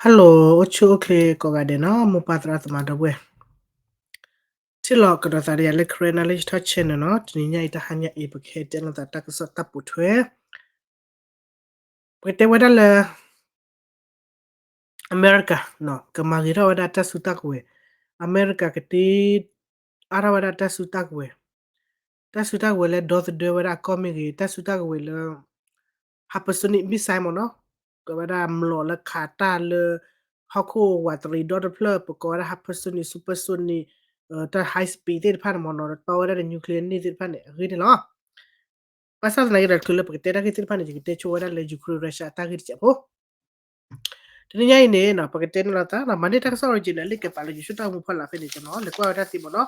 Hello, အိၣ်ဆူၣ်အိၣ်ချ့ကိးဂၤဒဲးနီၤ မိၢ်ပၢ်သရၣ်သမါဒီပုၢ်ဝဲၢ်, ထံၣ်လိာ်ကဒီးသးဒီးယၤလၢ Karen Knowledge Talk Channel နီၤ. တနံၤညါအံၤ တဟါညါအံၤ ပကဟဲတဲလိာ်သးတၢ်ကစီၣ်တၢ်ပိာ်ထွဲ ပကတဲဝဲဒၣ်လၢ အမဲရကၤ ကမၤဂ့ၤထီၣ်ဝဲဒၣ်တၢ်စုတၢ်ကဝဲၤ, အမဲရကၤကတ့ အါထီၣ်ဝဲဒၣ်တၢ်စုတၢ်ကဝဲၤ, တၢ်စုတၢ်ကဝဲၤလၢဒီသဒၢဝဲဒၣ်ကီၢ်မ့ၢ်ဂ့ၤ, တၢ်စုတၢ်ကဝဲၤလၢ hypersonic missile မ့ၢ်နီၤ, ကဝဲဒၣ်မျိာ်လၢခးတၢ်လၢ ဟီၣ်ခိၣ်ဝးတရံးဒီတဖျၢၣ် ပကိးဝဲဒၣ် hypersonic, supersonic, တၢ် high speed သ့ၣ်တဖၣ်န့ၣ်မ့ၢ်နီၤ, ဒီးတီဝဲဒၣ်ဒီး nuclear န့ၣ်သ့ၣ်တဖၣ်န့ၣ် အဂ့ၢ်န့ၣ်လီၤ. ဘၣ်ဆၣ်သနာ်က့ဒီး တချုးလၢပကတဲတၢ်ဂ့ၢ်သ့ၣ်တဖၣ်န့ၣ် ယကတဲဆိဝဲဒၣ်လၢ Ukraine Russia အတၢ်ဂ့ၢ်တစဲးဖိ တနံၤညါအံၤန့ၣ် ပကတဲန့ၢ်လိာ်သး မၤန့ၢ်တၢ်ကစီၣ် original လံာ်ကဲပာ်လၢ YouTube တၢ်မူဖီလာ်ဖဲန့ၣ် ကနီၤလဲၤကွၢ်ဝဲဒၣ်သ့မ့ၢ်နီၤ.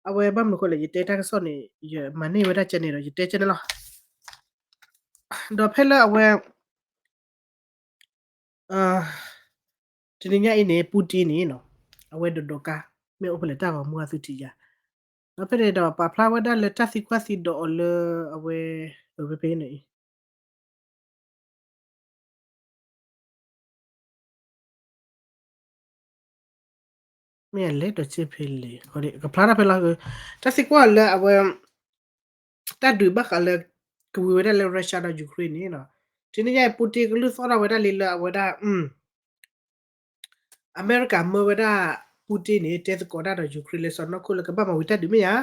အဝဲဘၣ်မနုၤဃိလဲၣ် ယတဲတၢ်ကစီၣ်န့ၣ် ယမၤန့ၢ်ဝဲဒၣ်ကဲန့ၣ်ဒီး ယတဲကဲန့ၣ်လီၤ. ဒီးဖဲလၢအဝဲ တနံၤညါအံၤန့ၣ် Putin န့ၣ်နီၤ အဝဲဒိးဒိးကါ မ့ၢ်အိၣ်ဖဲလဲၣ်တၢ်ဂီၤမူအသုထံၣ်ယၤ, ဒီးဖဲန့ၣ်ဒီး ပာ်ဖျါဝဲဒၣ်လၢတၢ်သံကွၢ်သံဒိးအီၤလၢအဝဲ ဖဲဖဲန့ၣ်အံၤ မ့ၢ်အလဲၤဒီးစ့ဖဲလဲၣ် ကဖျါတၢ်ဖဲလီၤ. တၢ်သံကွၢ်လၢအဝဲ တၢ်ဒုးဘၣ်ဃးလၢ ကဝံၤဝဲဒၣ်လၢ Russia ဒီး Ukraine န့ၣ်နီၤ, တနံၤညါအံၤ Putin ကလုၢ်သီၣ်ထီၣ်ဝဲဒၣ်လံလၢအဝဲဒၣ် အမဲရကၤမၢဝဲဒၣ် Putin န့ၣ် တဲသကိးတၢ်ဒီး Ukraine လၢစီၤနီၢ်ခိၣ်လၢကဘၣ်မၤဝံၤတၢ်ဒုးမ့ၢ်ဧါ,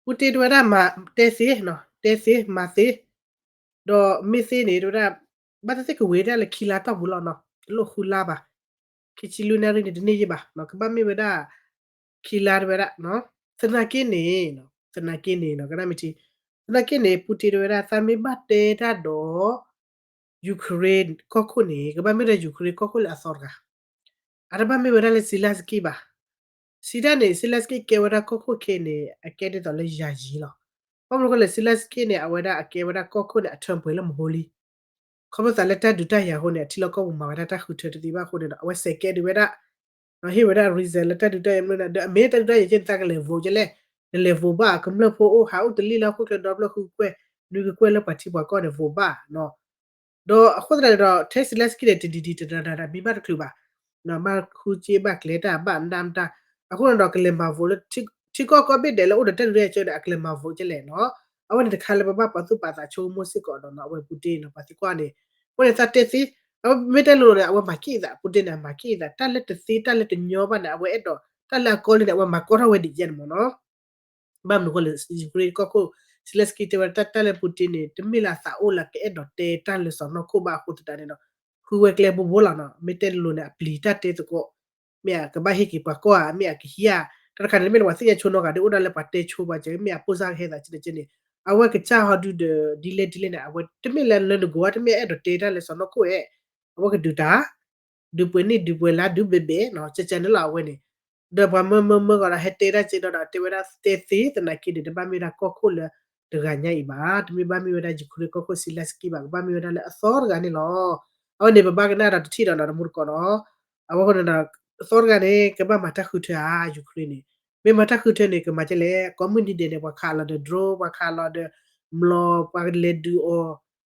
Putin တဲဝဲဒၣ်မၤတဲသ့, တဲသ့, မၤသ့, ဒီးမ့ၢ်သ့န့ၣ် တဲဝဲဒၣ် ဘၣ်သ့ၣ်သ့ၣ်ကဝံၤဒၣ်လၢခံလါတီၢ်ပူၤလီၤနီၤ, တလိၣ်ဃုလါဘၣ်, ခံဆံလွံၢ်နၣ်ရံၣ်န့ၣ် တန့ၢ်ယံာ်ဘၣ်နီၤ, ကဘၣ်မ့ၢ်ဝဲဒၣ် ခံလါတဲဝဲဒၣ်, သနာ်က့န့ၣ်, သနာ်က့န့ၣ်နီၤ ကနၣ်မ့ၢ်ထံ, သနာ်က့န့ၣ် Putin တဲဝဲဒၣ် သးမ့ၢ်ဘၣ်တဲတၢ်ဒီး Ukraine ကီၢ်ခိၣ်န့ၣ် ကဘၣ်မ့ၢ်ဒီး Ukraine ကီၢ်ခိၣ်လၢအသီတဂၤ, အတဘၣ်မ့ၢ်ဝဲဒၣ်လၢ Zelensky ဘၣ်. စံးတၢ်န့ၣ် Zelensky ကဲဝဲဒၣ်ကီၢ်ခိၣ်ခဲအံၤန့ၣ် အကဲဒ်သိးလၢယၤယံၤလီၤ. ဘၣ်မနုၤဃိလဲၣ် Zelensky န့ၣ် အဝဲဒၣ်အကဲဝဲဒၣ်ကီၢ်ခိၣ်န့ၣ် အထၢပှဲၤလၢမဟိလံ ခီဖျိသးလၢတၢ်ဒုးတၢ်ယၤအဃိန့ၣ် အထံလီၢ်ကီၢ်ပူၤမၤဝဲဒၣ်တၢ်ဃုထၢတသ့ဘၣ်အဃိန့ၣ်ဒီး အဝဲစဲးကဲဒုးဝဲဒၣ်, ဟ့ၣ်ဝဲဒၣ် reason လၢတၢ်ဒုးတၢ်ယၤမနုၤန့ၣ် ဒီးအမ့ၢ်တၢ်ဒုးတၢ်ယၤကဲန့ၣ် သးကလဲၤ vote ကဲလဲၣ်, နလဲၤ vote ဘၣ် ကမျၢၢ်ဖိအိၣ်ဟးအိၣ်တလံၢ်လၢဟီၣ်ခိၣ်ချၢဒီဖျၢၣ်ဃုကွဲၢ်, နွံကကွဲၢ်လၢပှၤထံပှၤကီၢ်န့ၣ် vote ဘၣ်နီၤ. ဒီးအဃိသတးန့ၣ်ဒီး ထဲ Zelensky န့ၣ် တဒ်ဒ်တဒါဒါ မံဘၣ်တချုးဘၣ်, ဘၣ်ဃုစ့ဘၣ်ကျဲတၢ်ဘၣ်မတၤမတၤ, အဃိန့ၣ်ဒီးကလဲၤမၤ vote လၢ ထံကီၢ်ကိးဘ့ၣ်ဒဲးလၢအိၣ်ဒီးတၢ်ဒုးတၢ်ယၤကဲန့ၣ် အကလဲၤမၤ vote ကဲလဲၣ်နီၤ. အဝဲန့ၣ်တခါလၢပဘၣ်ပာ်သူၣ်ပာ်သးဆိကမိၣ်စ့ၢ်ကီးဒီးနီၤ အဝဲ Putin န့ၣ် ပှၤသံကွၢ်န့ၣ်, အဃိန့ၣ်သးတဲသ့, အဝဲမ့ၢ်တဲလိၤလိၤန့ၣ် အဝဲမၤက့ၣ်အသး Putin န့ၣ် အမၤက့ၣ်အသး တၢ်လၢတသ့တၢ်လၢတညီဘၣ်န့ၣ် အဝဲအဲၣ်ဒိး တၢ်လၢအကီလံန့ၣ် အဝဲမၤကီထီၣ်ဝဲဒ်ယဲန့ၣ်မ့ၢ်နီၤ. ဘၣ်မနုၤအဃိလဲၣ် Ukraine ကီၢ်ခိၣ် Zelensky တဲဝဲဒၣ်တၢ်လၢ Putin န့ၣ် တမ့ၢ်လၢအသးအိၣ်လၢကအဲၣ်ဒိးတဲတၢ်လၢစီၤနီၢ်ခိၣ်ဘၣ်အဃိသတးန့ၣ်ဒီး ဃုဝဲကျဲဘိဘိလီၤနီၤ. မ့ၢ်တဲလိၤလိၤန့ၣ် အပျံၤတၢ်တဲသကိး, မ့ၢ်အကဘၣ်ဟ့ၣ်က့ၤပှၤကီၢ်ဧါ, မ့ၢ်အကဟံးဧါ, တၢ်တခါန့ၣ် တမ့ၢ်လၢပှၤသ့ၣ်ညါဆိနီတဂၤဒီး အိၣ်ဒၣ်လၢပှၤတဲဆိပှၤကဲ မ့ၢ်အပိၢ်စၢ်ကဟဲသးကဲန့ၣ်ကဲန့ၣ်, အဝဲကစၢ်ဟီဒုဒီး ဒ်လဲၣ်ဒ်လဲၣ်န့ၣ် အဝဲတမ့ၢ်လၢလၢနဂီၤ တမ့ၢ်အအဲၣ်ဒိးတဲတၢ်လၢစီၤနီၢ်ခိၣ်ဧါ, အဝဲကဒုးတၢ် ဒုးပှဲၤနံၣ်ဒုးပှဲၤလါဒုးဘဲဘဲနီၤ ကဲကဲန့ၣ်လီၤ အဝဲန့ၣ်, ဒီးပှၤမၢမၢမၢဂီၤဒီးဟဲတဲတၢ်ကဲဒီး တဲဝဲဒၣ်တဲသ့သနာ်က့န့ၣ် တဘၣ်မ့ၢ်ဝဲဒၣ်ကီၢ်ခိၣ်လၢတဂၤညါအံၤဘၣ်, တမ့ၢ်ဘၣ်မ့ၢ်ဝဲဒၣ် Ukraine ကီၢ်ခိၣ် Zelensky ဘၣ်, ကဘၣ်မ့ၢ်ဝဲဒၣ်လၢအသီတဂၤန့ၣ်လီၤ. အဝဲန့ၣ် ပဘၣ်ကနၣ်ဒီးတထံၣ်ဒီးနီၤတမူတကိးနီၤ, အဝဲဃိန့ၣ်ဒီး အသီတဂၤန့ၣ် ကဘၣ်မၤတၢ်ဃုထၢဧါ Ukraine န့ၣ်, မ့ၢ်မၤတၢ်ဃုထၢန့ၣ် ကမၤကဲလဲၣ်, ကိးမုၢ်နံၤဒဲးန့ၣ် ပှၤခးလီၤဒီး drone ပှၤခးလီၤဒီး မျိာ် ပှၤလဲၤဒုးအီၤ,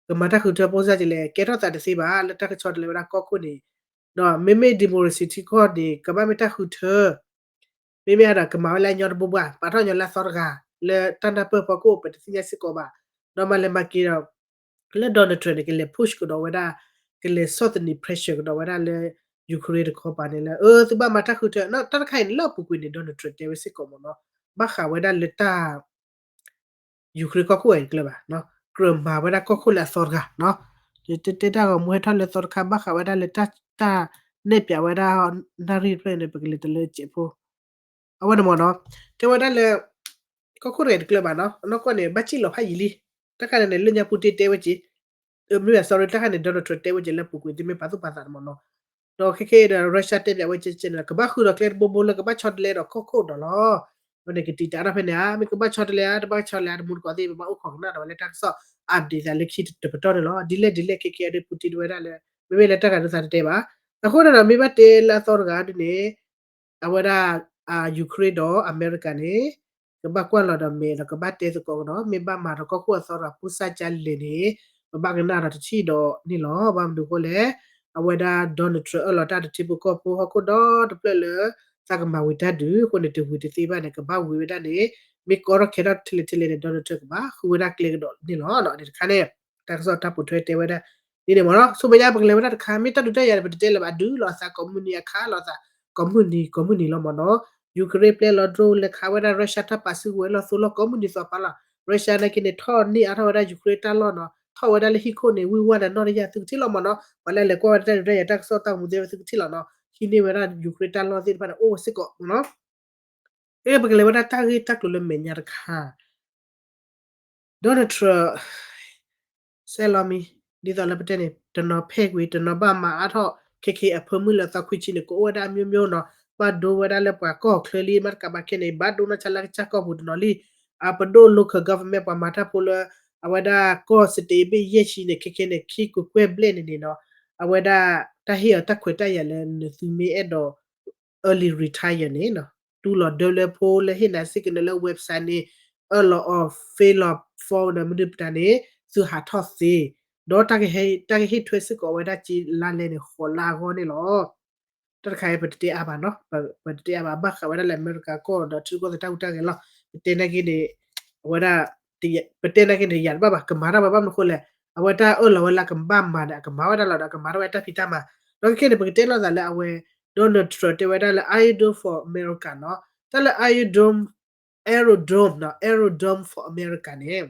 ကမၤတၢ်ဃုထၢပိၢ်စၢ်ကဲလဲၣ်, ကဲထီၣ်သးတသ့ဘၣ် လၢတၢ်ကဆီတလဲဝဲဒၣ်ကီၢ်ခိၣ်န့ၣ်, ဒီးမ့မ့ၢ် democracy ထံကီၢ်န့ၣ် ကဘၣ်မ့ၢ်တၢ်ဃုထၢ မ့မ့ၢ်အဲၣ်ဒိးကမၤဝဲလၢအညီတဘိဘၣ်, ပာ်ထီၣ်ညီလၢအသီတဂၤ, လၢတၢ်နၢ်ပၢၢ်ဖီခိၣ် ပတသ့ၣ်ညါစ့ၢ်ကီးဘၣ်, ဒီးမၤလဲၤမၤက့ၤဒီး လၢ Donald Trump န့ၣ် ကလဲၤ push ကဒီးဝဲဒၣ်, ကလဲၤဆီၣ်သနံး pressure ကဒီးဝဲဒၣ်လၢ Ukraine တခီပၤန့ၣ်လၢ အၢ သုဘၣ်မၤတၢ်ဃုထၢ, တၢ်တခါအံၤန့ၣ် လၢအပူၤကွံာ်န့ၣ် Donald Trump တဲဝဲစ့ၢ်ကီးမ့ၢ်နီၤ, ဘၣ်ဃးဝဲဒၣ်လၢတၢ် Ukraine ကီၢ်ခိၣ်ဝဲတကျၢၤဘၣ်, ကြၢးမၤဝဲဒၣ်ကီၢ်ခိၣ်လၢအသီတဂၤ, တဲတၢ်ဂီၤမူဟဲထီၣ်လၢသီတခါ ဘၣ်ဃးဝဲဒၣ်လၢတၢ် တၢ်နဲၣ်ပၠးဝဲဒၣ် နၣ်ရံၣ်တဖျၢၣ်န့ၣ် ပကလဲၤတလၢစဲးဖိ အဝဲန့ၣ်မ့ၢ်နီၤ, တဲဝဲဒၣ်လၢ ကီၢ်ခိၣ်တဂၤတကျၢၤဘၣ်နီၤ, အနီၢ်ကီၢ်န့ၣ် ဘၣ်စံၣ်လီၤဖးယံာ်လံ, တၢ်ခါန့ၣ် လၢညါ Putin တဲဝဲက့ၤ, မ့ၢ် sorry တၢ်ခါန့ၣ် Donald Trump တဲဝဲက့ၤလၢပူၤကွံာ် သုမ့ၢ်ပာ်သူၣ်ပာ်သးန့ၣ်မ့ၢ်နီၤ, ဒီးခဲခဲဒီး Russia တဲပၠးဝဲကဲကဲန့ၣ် ကဘၣ်ဃုာ်ဒီးကျဲတဘိဘိလၢကဘၣ်ဆီတလဲဒီးကီၢ်ခိၣ်ဒီးလီၤ, အဝဲန့ၣ်ကတံာ်တာ်ထီၣ်ဖဲန့ၣ်ဧါ, မ့ၢ်ကဘၣ်ဆီတလဲဧါ တဘၣ်ဆီတလဲဧါ တမူတကိးသ့ၣ် ပဘၣ်အိၣ်ခိးကနၣ်ဒီးဝဲလၢတၢ်ကစီၣ် update သးလၢခံတပတီၢ်န့ၣ်လီၤ, ဒ်လဲၣ်ဒ်လဲၣ်ခဲခဲဒီး Putin တဲဝဲဒၣ်လၢ မ့မ့ၢ်လၢတၢ်ဂၤဒ်သးတတဲဘၣ်, အဃိန့ၣ်ဒီး မ့ၢ်ဘၣ်တဲလၢအသီတဂၤဒ်န့ၣ် အဝဲဒၣ် Ukraine ဒီး America န့ၣ် ကဘၣ်ကွၢ်လီၤဒီးမဲာ်ဒီးကဘၣ်တဲသကိးကဒီး မ့ၢ်ဘၣ်မၤဒီးကီၢ်ခိၣ်အသီတဂၤ ပူစၢ်ကၢလဲၣ်န့ၣ် ပဘၣ်ကနၣ်ဒီးတထံၣ်ဒီးန့ၣ်လီၤ, ဘၣ်မနုၤအဃိလဲၣ် အဝဲဒၣ် Donald Trump အၢၣ်လီၤတၢ်ဒီးထံဖိကီၢ်ဖိဟီၣ်ခိၣ်ဒီတဖျၢၣ်လၢ သးကမၤဝံၤတၢ်ဒုးအဃိန့ၣ် တဝံၤတသ့ဘၣ်န့ၣ် ကဘၣ်ဝံၤဝဲဒၣ်န့ၣ် မ့ၢ်ကီထီၣ်ခဲထီၣ်ထဲလဲၣ်ထဲလဲၣ်န့ၣ် Donald Trump ကဘၣ်ဃုဝဲဒၣ်ကျဲကဒီးန့ၣ်လီၤ. န့ၣ်တခါန့ၣ် တၢ်ကစီၣ်တၢ်ပိာ်ထွဲတဲဝဲဒၣ် ဒ်န့ၣ်မ့ၢ်နီၤ. ဆူမဲာ်ညါပကလဲၤဝဲဒၣ်တခါ မ့ၢ်တၢ်ဒုးတၢ်ယၤန့ၣ် ပတတဲလၢၤဘၣ် ဒုးလိာ်အသး ကိးမုၢ်နံၤအခးလိာ်သး ကိးမုၢ်နံၤ ကိးမုၢ်နံၤလီၤမ့ၢ်နီၤ. Ukraine ပျဲလီၤ drone လဲၤခးဝဲဒၣ် Russia တၢ်ပာ်စုကဝဲၤလီၢ်သိလီၢ် ကိးမုၢ်နံၤသီပာ်လီၤ. Russia နာ်က့န့ၣ် ထီၣ်န့ၢ်အါထီၣ်ဝဲဒၣ် Ukraine တၢ်လီၢ်နီၤ ထီၣ်ဝဲဒၣ်လၢဟံၣ်ခိၣ်န့ၣ် ဝံၢ်ဝါန့ၣ်နီၢ်တယၢ်သုကထံၣ်လီၤမ့ၢ်နီၤ. ပှၤလၢအလဲၤကွၢ်ဝဲဒၣ်တၢ်ဒုးတၢ်ယၤတၢ်ကစီၣ်တၢ်မူသ့ဝဲသုကထံၣ်လီၤနီၤ ဟံးန့ၢ်ဝဲဒၣ် Ukraine တၢ်လီၢ်သ့ၣ်တဖၣ်န့ၣ် အိၣ်ဝဲစ့ၢ်ကီးမ့ၢ်နီၤ. အဲ ပကလဲၤဝဲဒၣ်တၢ်ဂ့ၢ်တၢ်ကျိၤလၢမဲာ်ညါတခါ Donald Trump စဲးလီၤမံၤ ဒ်သိးလၢပတဲန့ၣ် တနီၤဖဲကွံာ် တနီၤဘၣ်မၤအါထီၣ် ခဲခဲအဖၢမုၢ်လၢအသီခွံဆံန့ၣ် ကအိၣ်ဝဲဒၣ်အမျိုးမျိုးနီၤ ဘၣ်ဒိဝဲဒၣ်လၢပှၤကီၢ်ချၢလံ မ့တကးဘၣ်ခဲန့ၣ် ဘၣ်ဒိနီၢ်ဆါလၢကစၢ်ကီၢ်ပူၤတနီၤလံ အပဒိၣ် local government ပှၤမၤတၢ်ဖိလၢ အဝဲဒၣ်ကီၢ် state ဘ့ၣ်ယဲၢ်ဆံန့ၣ် ခဲခဲန့ၣ် ခံကကွဲၢ်ဘျဲၣ်န့ၣ်န့ၣ်နီၤ အဝဲဒၣ် တၢ်ဟ့ၣ်အီၤတၢ်ခွဲးတၢ်ယာ်လၢနသုမ့ၢ်အဲၣ်ဒိး early retire န့ၣ်နီၤ တူၢ်လီၤဒၢလၢဖိလၢဟ့ၣ်နၤစ့ၢ်ကီးန့ၣ်လၢ website န့ၣ် အၢၣ်လီၤအီၤ fill လီၤ form ဒီးမနုၤပတၢ်န့ၣ် သုဟးထီၣ်သ့ ဒီးတၢ်ကဟ့ၣ်ထွဲစ့ၢ်ကီးဝဲဒၣ်က့လါလဲန့ၣ် ဃိးလါအဂီၢ်န့ၣ်လီၤ. တၢ်တခါအံၤ ပတတဲအါဘၣ်နီၤ ပတတဲအါဘၣ် ဘၣ်ဃးဝဲဒၣ်လၢအမဲရကၤကီၢ်ဒီးထံကီၢ်သတးဟူးတၢ်ဂဲၤလီၤ ပတဲနာ်က့န့ၣ် အဝဲဒၣ် ပတဲနာ်က့န့ၣ် ယၤတဘၣ်ဘၣ် ကမၤတၢ်ဝဲဘၣ်မနုၤဃိလဲၣ် အဝဲတၢ်အၢၣ်လီၤဝဲလၢကဘၣ်မၤဒီး အကမၤဝဲဒၣ်လီၤဒီး အကမၤထီၣ်ဝဲတၢ်ဖံးတၢ်မၤ ဒီးခဲခဲန့ၣ် ပကတဲလိာ်သးလၢအဝဲ Donald Trump တဲဝဲဒၣ်လၢ Iron Dome for America နီၤ တၢ်လၢ Iron Dome Iron Dome for America န့ၣ်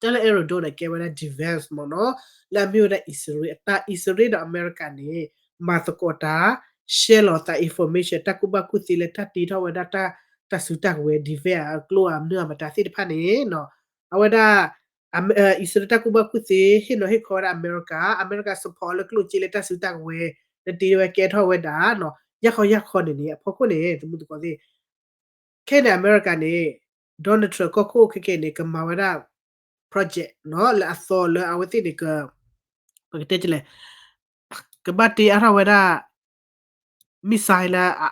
တၢ်လၢ Iron Dome န့ၣ် ကဲဝဲဒၣ် defense မ့ၢ်နီၤ လၢအမ့ၢ်ဝဲဒၣ်အံၣ်စရ့လး အတၢ်အံၣ်စရ့လးဒီးအမဲရကၤန့ၣ် မၤသကိးတၢ် share လိာ်သး information တၢ်ကူၣ်ဘၣ်ကူၣ်သ့လၢတၢ်တ့ထီၣ်ဝဲဒၣ်တၢ် တၢ်စုတၢ်ကဝဲၤ defense အကျိအမနုၤအမတၤသ့ၣ်တဖၣ်န့ၣ်နီၤ အဝဲဒၣ် အံၣ်စရ့လးတၢ်ကူၣ်ဘၣ်ကူၣ်သ့ ဟ့ၣ်နီၤဟ့ၣ်ခီဝဲဒၣ်အမဲရကၤ အမဲရကၤ support လၢကျိၣ်စ့လၢတၢ်စုတၢ်ကဝဲၤ လၢတ့ဝဲကဲထီၣ်ဝဲဒၣ်နီၤ ယၢ်ခီယၢ်ခီန့ၣ်န့ၣ် အဖီခိၣ်န့ၣ် သမူသကိးသ့ၣ် ခဲန့ၣ် အမဲရကၤန့ၣ် Donald Trump ကီၢ်ခိၣ်ခဲခဲန့ၣ် ကမၤဝဲဒၣ် project နီၤ လၢအသီလၢအဝဲသ့ၣ်န့ၣ် ပကတဲလဲၣ် ကဘၣ်တ့အါထီၣ်ဝဲဒၣ် missile လၢ